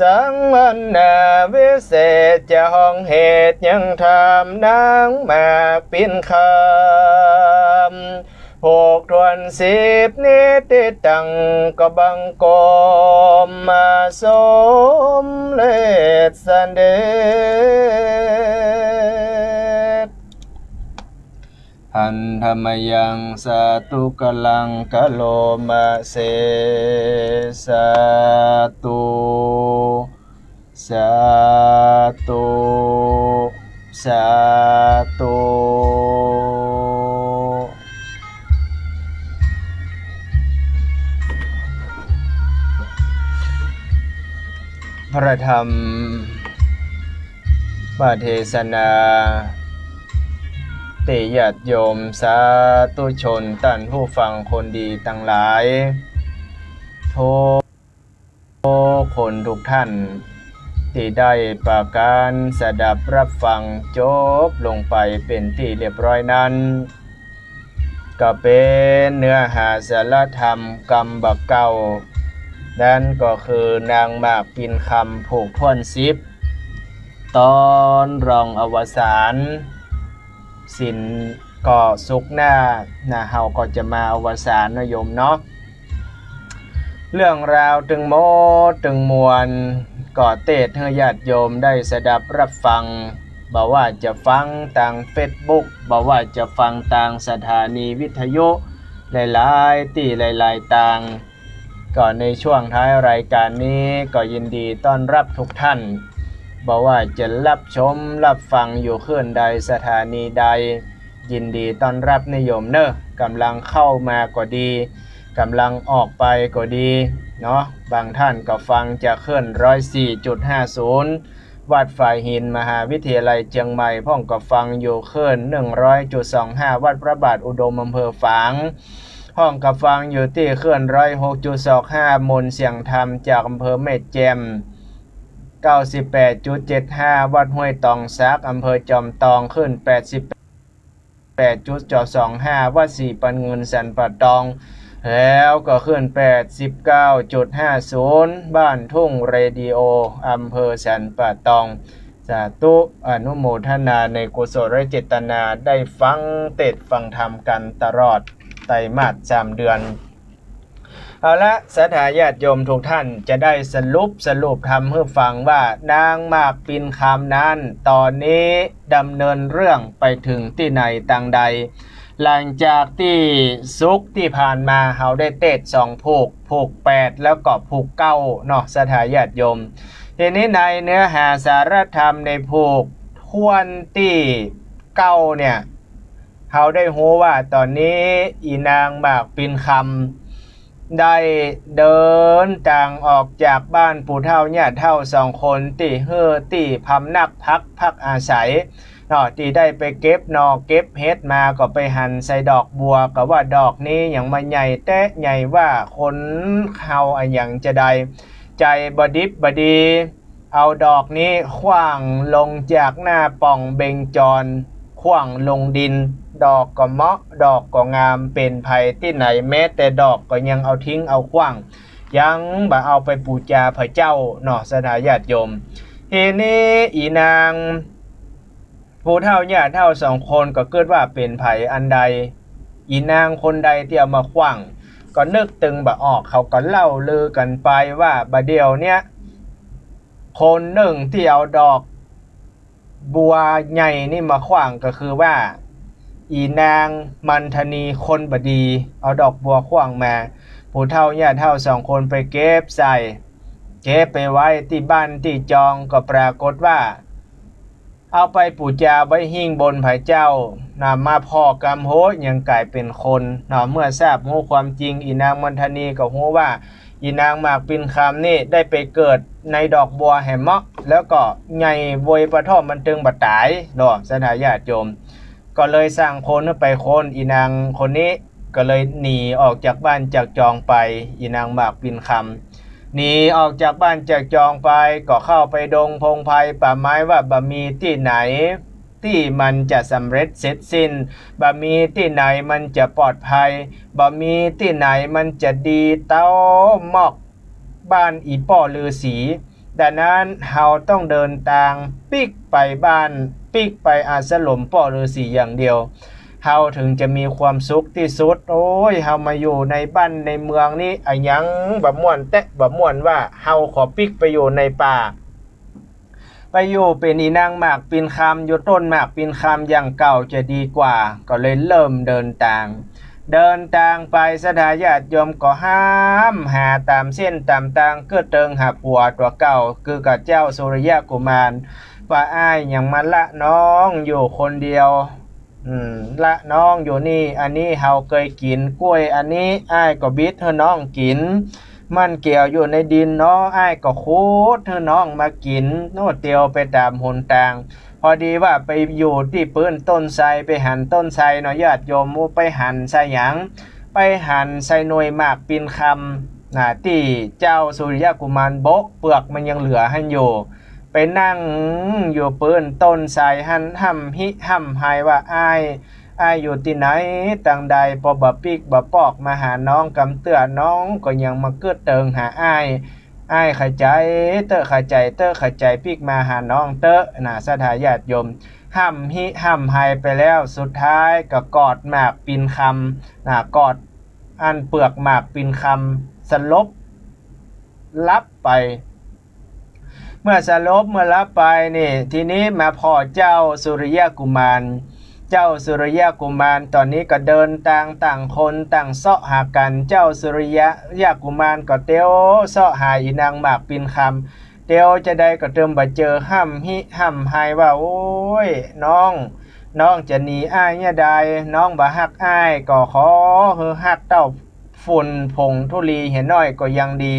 สังวรรณาวิเศษ จะฮ้องเหตุยังถามนางหมากปิ่นคำ หกถ้วนสิบนิติตัง ก็บังคมมาสมเร็จเสด็จ หันธมยังสาธุกะลังกะโลมะเส สาธุ สาธุ สาธุ พระธรรม พระเทศนา ตี้ญาติโยมสาธุชน ต้านผู้ฟังคนดีตังหลาย ทุกคนทุกท่าน ตี้ได้ปากั๋นสดับฮับฟังจบลงไปเป๋นตี้เรียบร้อยนั้น ก็เป๋นเนื้อหาสาระธรรมกำบ่าเก่า นั้นก็คือนางหมากปิ่นคำผูกถ้วนสิบ ต๋อนรองอวสาน ศีลก็ศุกร์หน้านะ เฮาก็จะมาอวสานเนาะโยมเนาะ เรื่องราวตึงหมดตึงมวล ก็เตศน์หื้อญาติโยมได้สดับฮับฟัง บ่ว่าจะฟังตางเฟซบุ๊ก บ่ว่าจะฟังตางสถานีวิทยุ หลายๆ ตี้หลายๆ ตาง ก็ในช่วงท้ายรายการนี้ ก็ยินดีต้อนฮับทุกท่าน บ่ว่าจะฮับชมฮับฟังอยู่คลื่นใด สถานีใด ยินดีต้อนฮับนะโยมเนาะ ก่ำลังเข้ามาก็ดี ก่ำลังออกไปก็ดีเนาะ บางท่านก็ฟังจากคลื่นร้อยสี่จุดห้าศูนย์ วัดฝายหิน มหาวิทยาลัยเจียงใหม่ พ่องก็ฟังอยู่คลื่นหนึ่งร้อยจุดสองห้า วัดพระบาทอุดม อำเภอฝาง องก็ฟังอยู่ตี้คลื่นร้อยหกจุดสองห้า มนต์เสียงธรรมจากอำเภอแม่แจ่ม เก้าสิบแปดจุดเจ็ดห้า วัดห้วยตองสัก อำเภอจอมตอง คลื่นแปดสิบแปดจุดสองห้า วัดสี่ปันเงินสันป่าตอง แล้วก็คลื่นแปดสิบเก้าจุดห้าศูนย์ บ้านทุ่งเรดิโอ อำเภอสันป่าตอง สาธุ อนุโมทนาในกุศลเจตนา ได้ฟังเทศน์ฟังธรรมกันตลอดไตรมาสสามเดือน เอาละ ศรัทธาญาติโยมทุกท่าน จะได้สรุป สรุปธรรมหื้อฟังว่า นางหมากปิ่นคำนั้น ตอนนี้ดำเนินเรื่องไปถึงตี้ไหนตางใด หลังจากตี้ศุกร์ตี้ผ่านมา เฮาได้เทศน์สองผูก ผูกแปด แล้วก็ผูกเก้าเนาะ ศรัทธาญาติโยม ทีนี้ในเนื้อหาสาระธรรมในผูกถ้วนตี้เก้าเนี่ย เฮาได้ฮู้ว่าตอนนี้อีนางหมากปิ่นคำ ได้เดินตางออกจากบ้านปู่เฒ่าย่าเฒ่าสองคน ตี้หื้อตี้พำนักพัก พักอาศัยเนาะ ตี้ได้ไปเก็บหน่อเก็บเห็ดมา ก็ไปหันใส่ดอกบัว ก็ว่าดอกนี้หยังมาใหญ่แต๊ใหญ่ว่า คนเฮาอะหยังจะใด ใจ๋บ่ดิบบ่ดี เอาดอกนี้ขว้างลงจากหน้าป่องเบญจร ขว้างลงดิน ดอกก็เหมาะ ดอกก็งาม เป๋นใผตี้ไหน แม้แต่ดอกก็ยังเอาทิ้งเอาขว้าง ยังบ่เอาไปปู๋จาพระเจ้าเนาะ ศรัทธาญาติโยม ทีนี้อีนางปู่เฒ่าย่าเฒ่าสองคนก็กึ๊ดว่าเป๋นใผอันใด อีนางคนใดตี้เอามาขว้าง ก็นึกตึงบ่ออก เขาก็เล่าลือกั๋นไปว่าบ่าเดี่ยวเนี้ย คนนึ่งตี้เอาดอกบัวใหญ่นี่มาขว้างก็คือว่า อีนางมันทนีคนบ่ดี เอาดอกบัวขว้างมา ปู่เฒ่าย่าเฒ่าสองคนไปเก็บใส่ เก็บไปไว้ตี้บ้านตี้จอง ก็ปรากฏว่า เอาไปปู๋จาไว้หิ้งบนพระเจ้านะ มาผ่อกำโหยังก๋ายเป๋นคนนะ เมื่อทราบฮู้ความจริง อีนางมันทนีก็ฮู้ว่า อีนางหมากปิ่นคำนี่ได้ไปเกิดในดอกบัวแหมเหมาะ แล้วก็ใหญ่โวยปะท่อมันตึงบ่ต๋ายเนาะ ศรัทธาญาติโยม ก็เลยสั่งคนไปค้น อีนางคนนี้ก็เลยหนีออกจากบ้านจากจองไป อีนางหมากปิ่นคำ หนีออกจากบ้านจากจองไป ก็เข้าไปดงพงไพรป่าไม้ ว่าบ่มีตี้ไหน ตี้มันจะสำเร็จเสร็จสิ้น บ่มีตี้ไหนมันจะปลอดภัย บ่มีตี้ไหนมันจะดีเต้ามอกบ้านอี่ป้อฤาษี ดังนั้นเฮาต้องเดินตางปิ๊กไปบ้าน ปิ๊กไปอาสรมป้อฤาษีอย่างเดียว เฮาถึงจะมีความสุขตี้สุด โอ้ย เฮามาอยู่ในบ้านในเมืองนี้อะหยังบ่ม่วนแต๊บ่ม่วนว่า เฮาขอปิ๊กไปอยู่ในป่า ไปอยู่เป๋นอีนางหมากปิ่นคำ อยู่ต้นหมากปิ่นคำอย่างเก่าจะดีกว่า ก็เลยเริ่มเดินตาง เดินตางไป ศรัทธาญาติโยมก็ห้ามหาต๋ามเส้นต๋ามตาง กึ๊ดเติงหาผัวตั๋วเก่า คือกับเจ้าสุริยะกุมาร ว่าอ้ายหยังมาละน้องอยู่คนเดียว อืม ละน้องอยู่นี่ อันนี้เฮาเกยกิ๋น กล้วยอันนี้อ้ายก็บิดหื้อน้องกิ๋น มันแก้วอยู่ในดินเนาะ อ้ายก็ขุดหื้อน้องมากิ๋น โน่นเตียวไปต๋ามหนตาง พอดีว่าไปอยู่ตี้ปื้นต้นไทร ไปหันต้นไทรเนาะญาติโยม ไปหันใส่หยัง ไปหันใส่หน่วยหมากปิ่นคำนะ ตี้เจ้าสุริยะกุมารโบะเปลือกมันยังเหลือหั้นอยู่ ไปนั่งอยู่ปื้นต้นไทรหั้น ฮ่ำฮิฮ่ำไฮว่า อ้าย อ้ายอยู่ตี้ไหนตางใด ปอบ่ปิ๊กบ่ปอกมาหาน้องกำเตื้อ น้องก็ยังมากึ๊ดเติงหาอ้าย อ้ายขะใจ๋เต๊อะ ขะใจ๋เต๊อะ ขะใจ๋ปิ๊กมาหาน้องเต๊อะนะ ศรัทธาญาติโยม ฮ่ำฮิฮ่ำไฮไปแล้ว สุดท้ายก็กอดหมากปิ่นคำนะ กอดอันเปลือกหมากปิ่นคำ สลบหลับไป เมื่อสลบเมื่อหลับไปนี่ ทีนี้มาผ่อเจ้าสุริยะกุมาร เจ้าสุริยะกุมารต๋อนนี้ก็เดินตางต่างคนต่างเซาะหากั๋น เจ้าสุริยะกุมารก็เตียวเซาะหาอีนางหมากปิ่นคำ เตียวจาใดก็เติมบ่เจอ ฮ่ำฮิฮ่ำไฮว่า โอ้ย น้อง น้องจะหนีอ้ายเยียะใด น้องบ่ฮักอ้าย ก็ขอหื้อฮักเต้า ฝุ่นผงธุลีเหียน้อยก็ยังดี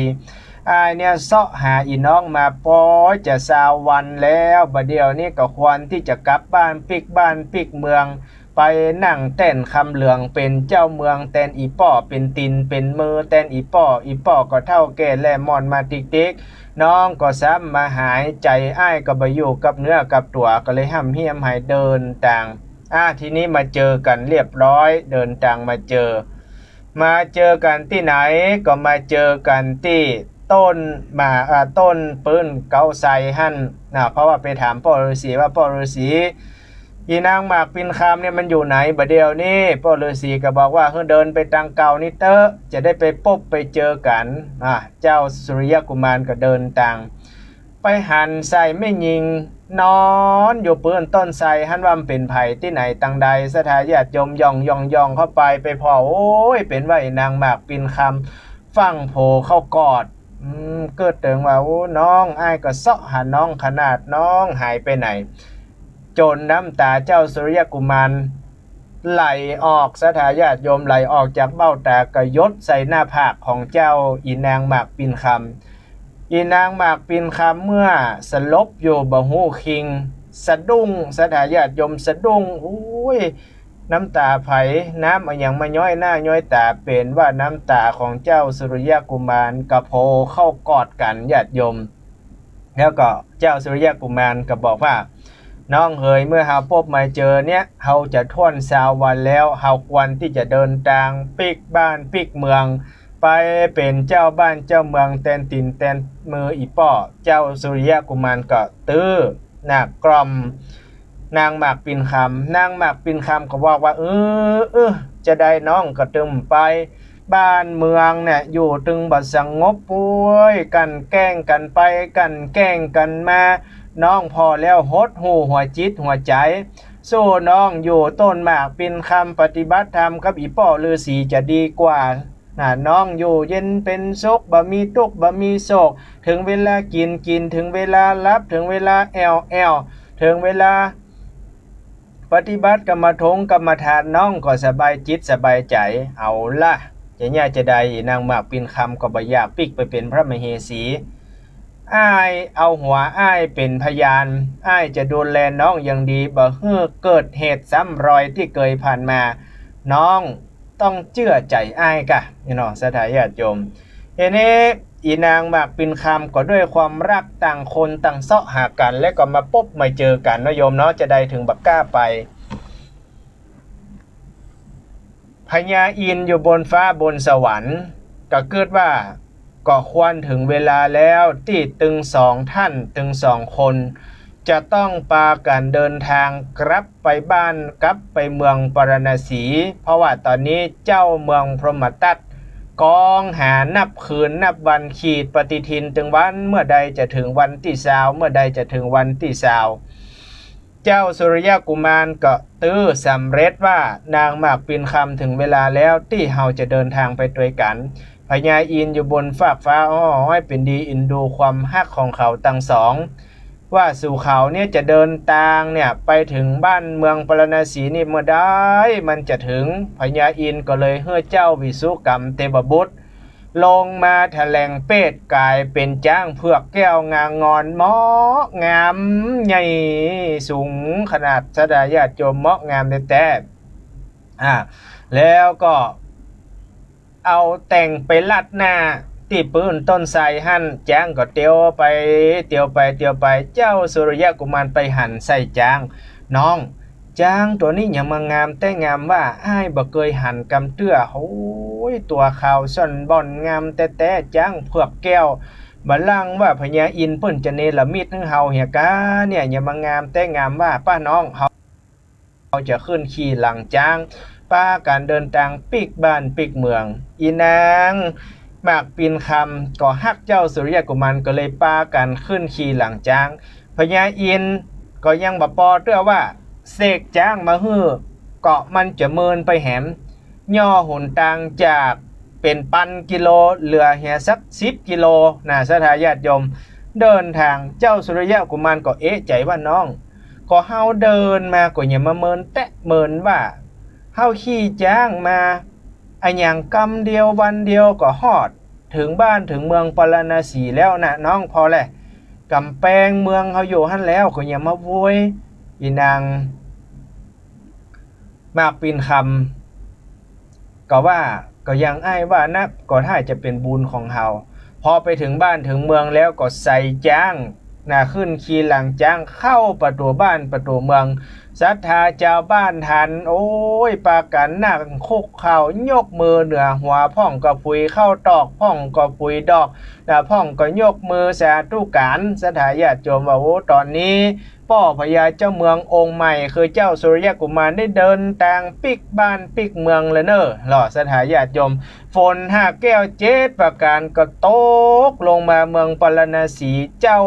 อ้ายเนี่ยเซาะหาอี่น้องมาปอจะซาววันแล้ว บ่าเดี่ยวนี้ก็ควรตี้จะกลับบ้านปิ๊กบ้านปิ๊กเมือง ไปนั่งแต้นคำเหลืองเป๋นเจ้าเมืองแตนอี่ป้อ เป๋นตี๋นเป๋นมือแตนอี่ป้อ อี่ป้อก็เฒ่าแก่แล่หมอนมาติ๊กๆ น้องก็ซ้ำมาหาย ใจ๋อ้ายก็บ่อยู่กับเนื้อกับตั๋ว ก็เลยฮ่ำเหียมหายเดินตาง อ่ะ ทีนี้มาเจอกั๋นเรียบร้อย เดินตางมาเจอ มาเจอกั๋นตี้ไหน ก็มาเจอกั๋นตี้ต้นหมาก อ่า ต้นปื้นเก๊าไซหั้นนะ เพราะว่าไปถามป้อฤๅษีว่า ป้อฤๅษี อี่นางหมากปิ่นคำเนี่ยมันอยู่ไหนบ่าเดี่ยวนี้ ป้อฤๅษีก็บอกว่า หื้อเดินไปตางเก่านี้เต๊อะ จะได้ไปปบไปเจอกั๋น อ่า เจ้าสุริยกุมารก็เดินตาง ไปหันใส่แม่ญิงนอนอยู่ปื้นต้นไทรหั้น ว่ามันเป๋นใผตี้ไหนตางใด ศรัทธาญาติโยมย่องย่องย่องเข้าไป ไปผ่อ โอ้ย เป๋นว่าอี่นางหมากปิ่นคำฟั่งโผเข้ากอด อืม กึ๊ดเถิงว่า โอ้ น้อง อ้ายก็เซาะหาน้องขนาด น้องหายไปไหน จ๋นน้ำต๋าเจ้าสุริยกุมารไหลออก ศรัทธาญาติโยม ไหลออกจากเบ้าต๋า ก็หยดใส่หน้าผากของเจ้าอี่นางหมากปิ่นคำ อี่นางหมากปิ่นคำเมื่อสลบอยู่บ่ฮู้คิง สะดุ้ง ศรัทธาญาติโยม สะดุ้ง โอ้ย น้ำต๋าใผ น้ำอะหยังมาย้อยหน้าย้อยต๋า เป๋นว่าน้ำต๋าของเจ้าสุริยกุมาร ก็โผเข้ากอดกั๋น ญาติโยม แล้วก็เจ้าสุริยกุมารก็บอกว่า น้องเหย เมื่อเฮาปบมาเจอเนี่ย เฮาจะถ้วนซาววันแล้ว เฮาควรตี้จะเดินตางปิ๊กบ้านปิ๊กเมือง ไปเป๋นเจ้าบ้านเจ้าเมืองแตนตี๋นแตนมืออี่ป้อ เจ้าสุริยกุมารก็ตื้อ นะ กล่อมนางหมากปิ่นคำ นางหมากปิ่นคำก็บอกว่า เออ เออ จะใดน้องก็ตึงไป บ้านเมืองเนี่ยอยู่ตึงบ่สงบ โอ้ย กั๋นแกล้งกั๋นไป กั๋นแกล้งกั๋นมา น้องผ่อแล้วหดหู่หัวจิตหัวใจ๋ สู้น้องอยู่ต้นหมากปิ่นคำ ปฏิบัติธรรมกับอี่ป้อฤๅษีจะดีกว่า น่ะ น้องอยู่เย็นเป๋นสุข บ่มีตุ๊กข์ บ่มีโศก เถิงเวลากิ๋น กิ๋น เถิงเวลาหลับ เถิงเวลาแอ่ว แอ่ว เถิงเวลาปฏิบัติกรรมฐงกรรมฐาน น้องก็สบายจิตสบายใจ๋ เอาละ จะเยียะจะใด นางหมากปิ่นคำก็บ่อยากปิ๊กไปเป๋นพระมเหสี อ้ายเอาหัวอ้ายเป๋นพยาน อ้ายจะดูแลน้องอย่างดี บ่หื้อเกิดเหตุซ้ำรอยตี้เกยผ่านมา น้อง ต้องเจื้อใจ๋อ้ายก่ะ นี่เนาะ ศรัทธาญาติโยม ทีนี้อี่นางหมากปิ่นคำก็ด้วยความฮักต่างคนต่างเซาะหากั๋น แล้วก็มาปบมาเจอกั๋นเนาะโยมเนาะ จะใดเถิงบ่กล้าไป พญาอินทร์อยู่บนฟ้าบนสวรรค์ ก็กึ๊ดว่า ก็ควรเถิงเวลาแล้วตี้ตึงสองท่าน ตึงสองคน จะต้องปากั๋นเดินตางกลับไปบ้าน กลับไปเมืองปาราณสี เพราะว่าต๋อนนี้เจ้าเมืองพรหมทัตกองหานับคืนนับวัน ขีดปฏิทินตึงวัน เมื่อใดจะเถิงวันตี้ซาว เมื่อใดจะเถิงวันตี้ซาว เจ้าสุริยกุมารก็ตื้อสำเร็จว่า นางหมากปิ่นคำ เถิงเวลาแล้วตี้เฮาจะเดินตางไปตวยกั๋น พญาอินทร์อยู่บนฟากฟ้า อ้อ เป๋นดีเอ็นดูความฮักของเขาตังสอง ว่าสู่เขาเนี่ยจะเดินตางเนี่ยไปเถิงบ้านเมืองปาราณสีนี่เมื่อใดมันจะเถิง พญาอินทร์ก็เลยหื้อเจ้าวิสุกรรมเทพบุตร ลงมาแถลงเปชฌ์ก๋ายเป๋นจ๊างเผือกแก้วงางอน เหมาะงามใหญ่สูงขนาด ศรัทธาญาติโยม เหมาะงามแต๊ๆ อ่า แล้วก็เอาแต่งไปลัดหน้าตี้ปื้นต้นไทรหั้น จ๊างก็เตียวไป เตียวไป เตียวไป เจ้าสุริยกุมารไปหันใส่จ๊าง น้อง จ๊างตั๋วนี้หยังมางามแต๊งามว่า อ้ายบ่เกยหันกำเตื้อ โอ้ย ตั๋วขาวซ่อนบ่อนงามแต๊ๆ จ๊างเผือกแก้ว บ่าล่างว่าพญาอินทร์เปิ้นจะเนรมิตหื้อเฮาเหียกาเนี่ย หยังมางามแต๊งามว่า ป้าน้อง เฮา เฮาจะขึ้นขี่หลังจ๊าง ปากั๋นเดินตางปิ๊กบ้านปิ๊กเมือง อี่นางหมากปิ่นคำก็ฮักเจ้าสุริยกุมาร ก็เลยปากั๋นขึ้นขี่หลังจ๊าง พญาอินทร์ก็ยังบ่ปอเตื้อว่า เสกจ๊างมาหื้อ ก็มันจะเมินไปแหม ย่อหนตางจากเป๋นปันกิโล เหลือเหียสักสิบกิโลนะ ศรัทธาญาติโยม เดินตาง เจ้าสุริยกุมารก็เอะใจ๋ว่า น้อง ก็เฮาเดินมาก็หยังมาเมินแต๊เมินว่า เฮาขี่จ๊างมา อะหยังกำเดียววันเดียวก็ฮอดเถิงบ้านเถิงเมืองปาราณสีแล้วนะน้อง ผ่อแล ก๋ำแปงเมืองเฮาอยู่หั้นแล้ว ก็หยังมาโวย อี่นาง หมากปิ่นคำ ก็ว่า ก็ยังอ้ายว่านัก ก็ถ้าจะเป๋นบุญของเฮา พอไปเถิงบ้านเถิงเมืองแล้วก็ใส่จ๊าง น่ะ ขึ้นขี่หลังจ๊างเข้าประตู๋บ้านประตู๋เมือง ศรัทธาจาวบ้านหัน โอ้ย ปากั๋นนั่งคุกเข่ายกมือเหนือหัว พ่องก็ผุยข้าวตอก พ่องก็ผุยดอก น่ะ พ่องก็ยกมือสาธุก๋าน ศรัทธาญาติโยมว่า โอ้ ต๋อนนี้ ป้อพญาเจ้าเมืององค์ใหม่ คือเจ้าสุริยกุมารได้เดินตางปิ๊กบ้านปิ๊กเมืองแล้วเน่อ ล่อ ศรัทธาญาติโยม ฝนห้าแก้วเจ็ดประก๋านก็ตกลงมาเมืองปาราณสี เจ้า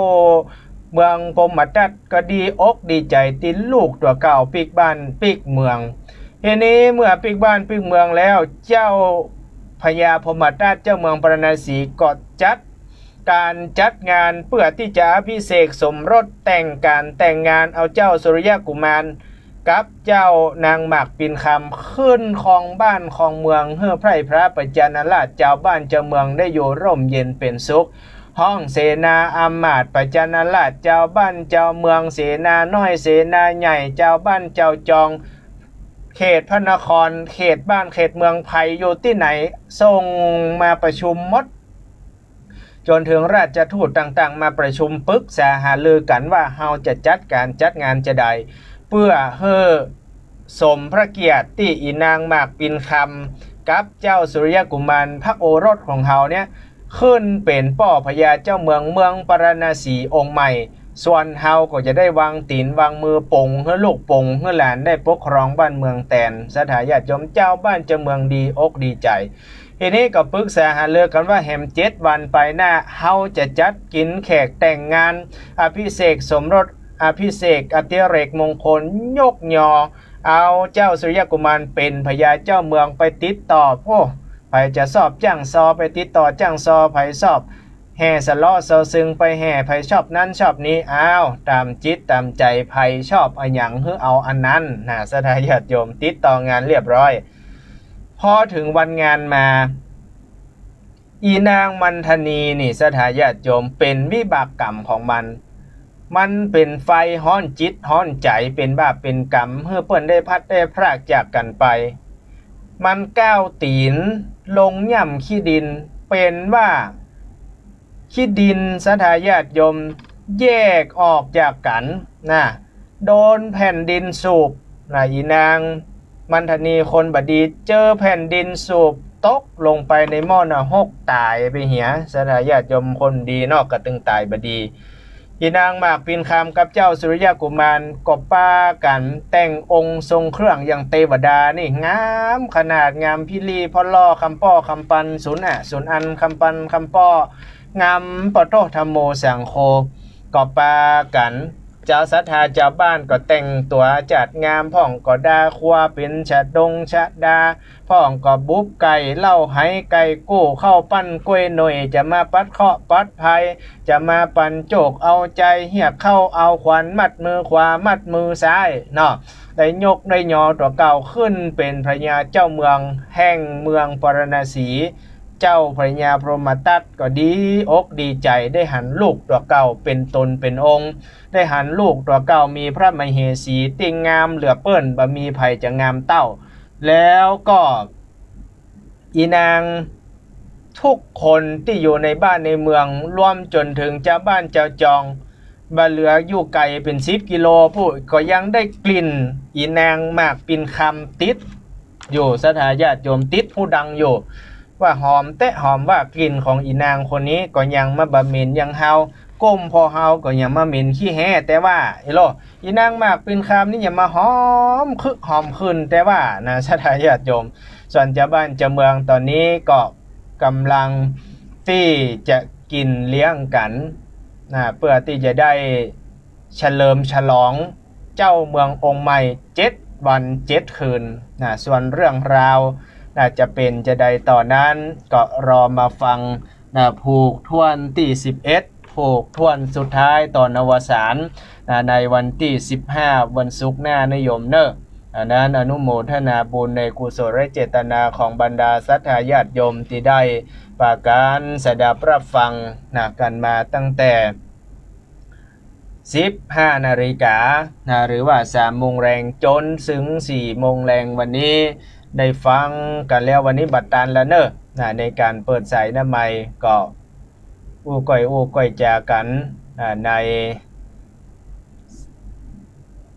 เมืองพรหมทัตก็ดีอกดีใจ๋ตี้ลูกตั๋วเก่าปิ๊กบ้านปิ๊กเมือง ทีนี้เมื่อปิ๊กบ้านปิ๊กเมืองแล้ว เจ้าพญาพรหมทัตเจ้าเมืองปาราณสีก็จัด ก๋านจัดงานเปื้อตี้จะอภิเษกสมรส แต่งก๋านแต่งงานเอาเจ้าสุริยกุมารกับเจ้านางหมากปิ่นคำขึ้นครองบ้านครองเมือง หื้อไพร่พระปัจจานาราช จาวบ้านจาวเมืองได้อยู่ร่มเย็นเป๋นสุข ฮ้องเสนาอำมาตย์ปัจจานาราช จาวบ้านจาวเมือง เสนาน้อยเสนาใหญ่ จาวบ้านจาวจอง เขตพระนคร เขตบ้านเขตเมือง ใผอยู่ตี้ไหน ส่งมาประชุมหมด จ๋นเถิงราชทูตต่างๆ มาประชุมปึกษาหารือกั๋นว่า เฮาจะจัดก๋านจัดงานจาใด เปื้อหื้อสมพระเกียรติตี้อี่นางหมากปิ่นคำกับเจ้าสุริยกุมารพระโอรสของเฮาเนี่ย ขึ้นเป๋นป้อพญาเจ้าเมืองเมืองปาราณสีองค์ใหม่ ส่วนเฮาก็จะได้วางตี๋นวางมือป๋งหื้อลูกป๋งหื้อหลานได้ปกครองบ้านเมืองแตน ศรัทธาญาติโยม จาวบ้านจาวเมืองดีอกดีใจ๋ ทีนี้ก็ปึกษาหารือกั๋นว่า แหมเจ็ดวันไปหน้า เฮาจะจัดกิ๋นแขกแต่งงาน อภิเษกสมรส อภิเษกอติเรกมงคล ยกยอเอาเจ้าสุริยกุมารเป๋นพญาเจ้าเมือง ไปติดต่อ โอ้ ใผจะชอบจ้างซอไปติดต่อจ้างซอ ใผชอบแห่สะเลาะซอซึงไปแห่ ใผชอบนั้นชอบนี้ อ้าว ต๋ามจิตต๋ามใจ๋ ใผชอบอะหยังหื้อเอาอันนั้น น่ะ ศรัทธาญาติโยม ติดต่องานเรียบร้อย พอเถิงวันงานมา อี่นางมันทนีนี่ ศรัทธาญาติโยม เป๋นวิบากกรรมของมัน มันเป๋นไฟฮ้อนจิตฮ้อนใจ๋ เป๋นบาปเป๋นกรรม หื้อเปิ้นได้พลัดได้พรากจากกั๋นไป มันก้าวตี๋นลงย่ำขี้ดิน เป๋นว่าขี้ดิน ศรัทธาญาติโยม แยกออกจากกั๋น น่ะ โดนแผ่นดินสูบ น่ะ อี่นางมันทนีคนบ่ดี เจอแผ่นดินสูบ ตกลงไปในหม้อนรก ต๋ายไปเหีย ศรัทธาญาติโยม คนดีเนาะ ก็ตึงต๋ายบ่ดี อี่นางหมากปิ่นคำกับเจ้าสุริยกุมารก็ปากั๋นแต่งองค์ทรงเครื่องอย่างเตวดานี่ งามขนาด งามพิลีพ่อล่อ คำป้อคำปัน สุนอะสุนอัน คำปันคำป้อ งามปะโท ธัมโม สังโฆ ก็ปากั๋น จาวศรัทธาจาวบ้านก็แต่งตั๋วจัดงาม พ่องก็ดาครัวเป๋นชะดงชะดา พ่องก็บุบไก่เหล้าไห ไก่กู้ ข้าวปั้นก๊วยหน่วย จะมาปัดเคราะห์ปัดภัย จะมาปันโจกเอาใจ๋ เฮียกเข้าเอาขวัญ มัดมือขวามัดมือซ้ายเนาะ ได้ยกได้ยอตั๋วเก่าขึ้นเป๋นพญาเจ้าเมืองแห่งเมืองปาราณสี เจ้าพญาพรหมทัตก็ดีอกดีใจ๋ ได้หันลูกตั๋วเก่าเป๋นต๋นเป๋นองค์ ได้หันลูกตั๋วเก่ามีพระมเหสีตี้งามเหลือเปิ้น บ่มีใผจะงามเต้า แล้วก็อี่นางทุกคนตี้อยู่ในบ้านในเมือง รวมจ๋นเถิงจาวบ้านจาวจอง บ่เหลืออยู่ไก๋เป๋นสิบกิโลปู้น ก็ยังได้กลิ่นอี่นางหมากปิ่นคำติดอยู่ ศรัทธาญาติโยม ติดฮูดังอยู่ ว่าหอมแต๊หอมว่า กลิ่นของอี่นางคนนี้ก็ยังมาบ่เหม็นอย่างเฮา ก้มผ่อเฮาก็ยังมาเหม็นขี้แฮแต๊ว่า เอโล อี่นางหมากปิ่นคำนี่ยังมาหอมคึกหอมคืนแต๊ว่า น่ะ ศรัทธาญาติโยม ส่วนจาวบ้านจาวเมืองต๋อนนี้ก็ก๋ำลังตี้จะกิ๋นเลี้ยงกั๋น น่ะ เปื้อตี้จะได้เฉลิมฉลองเจ้าเมืององค์ใหม่เจ็ดวันเจ็ดคืน น่ะ ส่วนเรื่องราว น่ะ จะเป๋นจาใดต่อนั้น ก็รอมาฟัง น่ะ ผูกถ้วนตี้สิบเอ็ด ผูกถ้วนสุดท้ายต๋อนอวสาน น่ะ ในวันตี้สิบห้า วันศุกร์หน้าเน่อโยมเน่อ อันนั้นอนุโมทนาบุญในกุศลเจตนาของบรรดาศรัทธาญาติโยมตี้ได้ปากั๋นสดับรับฟัง น่ะ กั๋นมาตั้งแต่ สิบห้านาฬิกา นะ หรือว่าสามโมงแลง จ๋นเถิงสี่โมงแลงวันนี้ ได้ฟังกั๋นแล้ววันนี้บ่ตันละเน่อ นะ ในก๋านเปิดสายหน้าไมค์ ก็อู้ก้อยอู้ก้อยจากั๋น อ่า ใน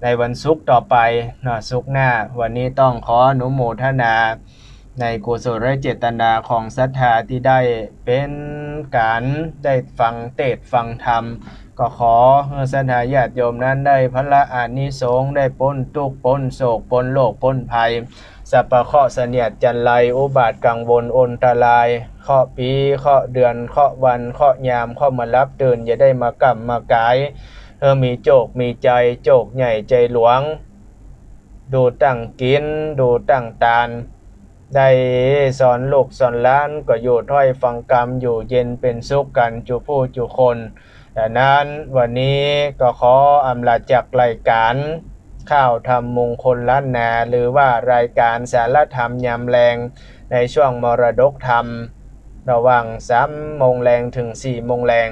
ในวันศุกร์ต่อไปเนาะ ศุกร์หน้า วันนี้ต้องขออนุโมทนา ในกุศลเจตนาของศรัทธาตี้ได้เป๋นก๋านได้ฟังเตสน์ฟังธรรม ก็ขอหื้อศรัทธาญาติโยมนั้นได้ผละอานิสงส์ ได้ป๊นตุ๊กข์ป๊นโศกป๊นโรคป๊นภัย สัพพะเคราะห์เสนียดจัญไร อุบาทกังวลอันตราย เคราะห์ปี๋ เคราะห์เดือน เคราะห์วัน เคราะห์ยาม เคราะห์มาหลับตื่น อย่าได้มาก้ำมาก๋าย หื้อมีโจคมีชัย โจคใหญ่ชัยหลวง ดูตั้งกิ๋น ดูตั้งตาน ได้สอนลูกสอนหลาน ก็อยู่ถ้อยฟังกำ อยู่เย็นเป๋นสุขกั๋นจุผู้จุคน ดังนั้นวันนี้ก็ขออำลาจากรายก๋านข่าวธรรมมงคลล้านนา หรือว่ารายก๋านสารธรรมยามแลง ในช่วงมรดกธรรม ระหว่างสามโมงแลงเถิงสี่โมงแลง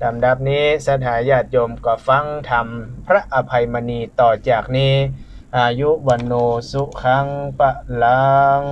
ลำดับนี้ศรัทธาญาติโยมก็ฟังธรรมพระอภัยมณีต่อจากนี้ อายุ วัณโณ สุขัง พลัง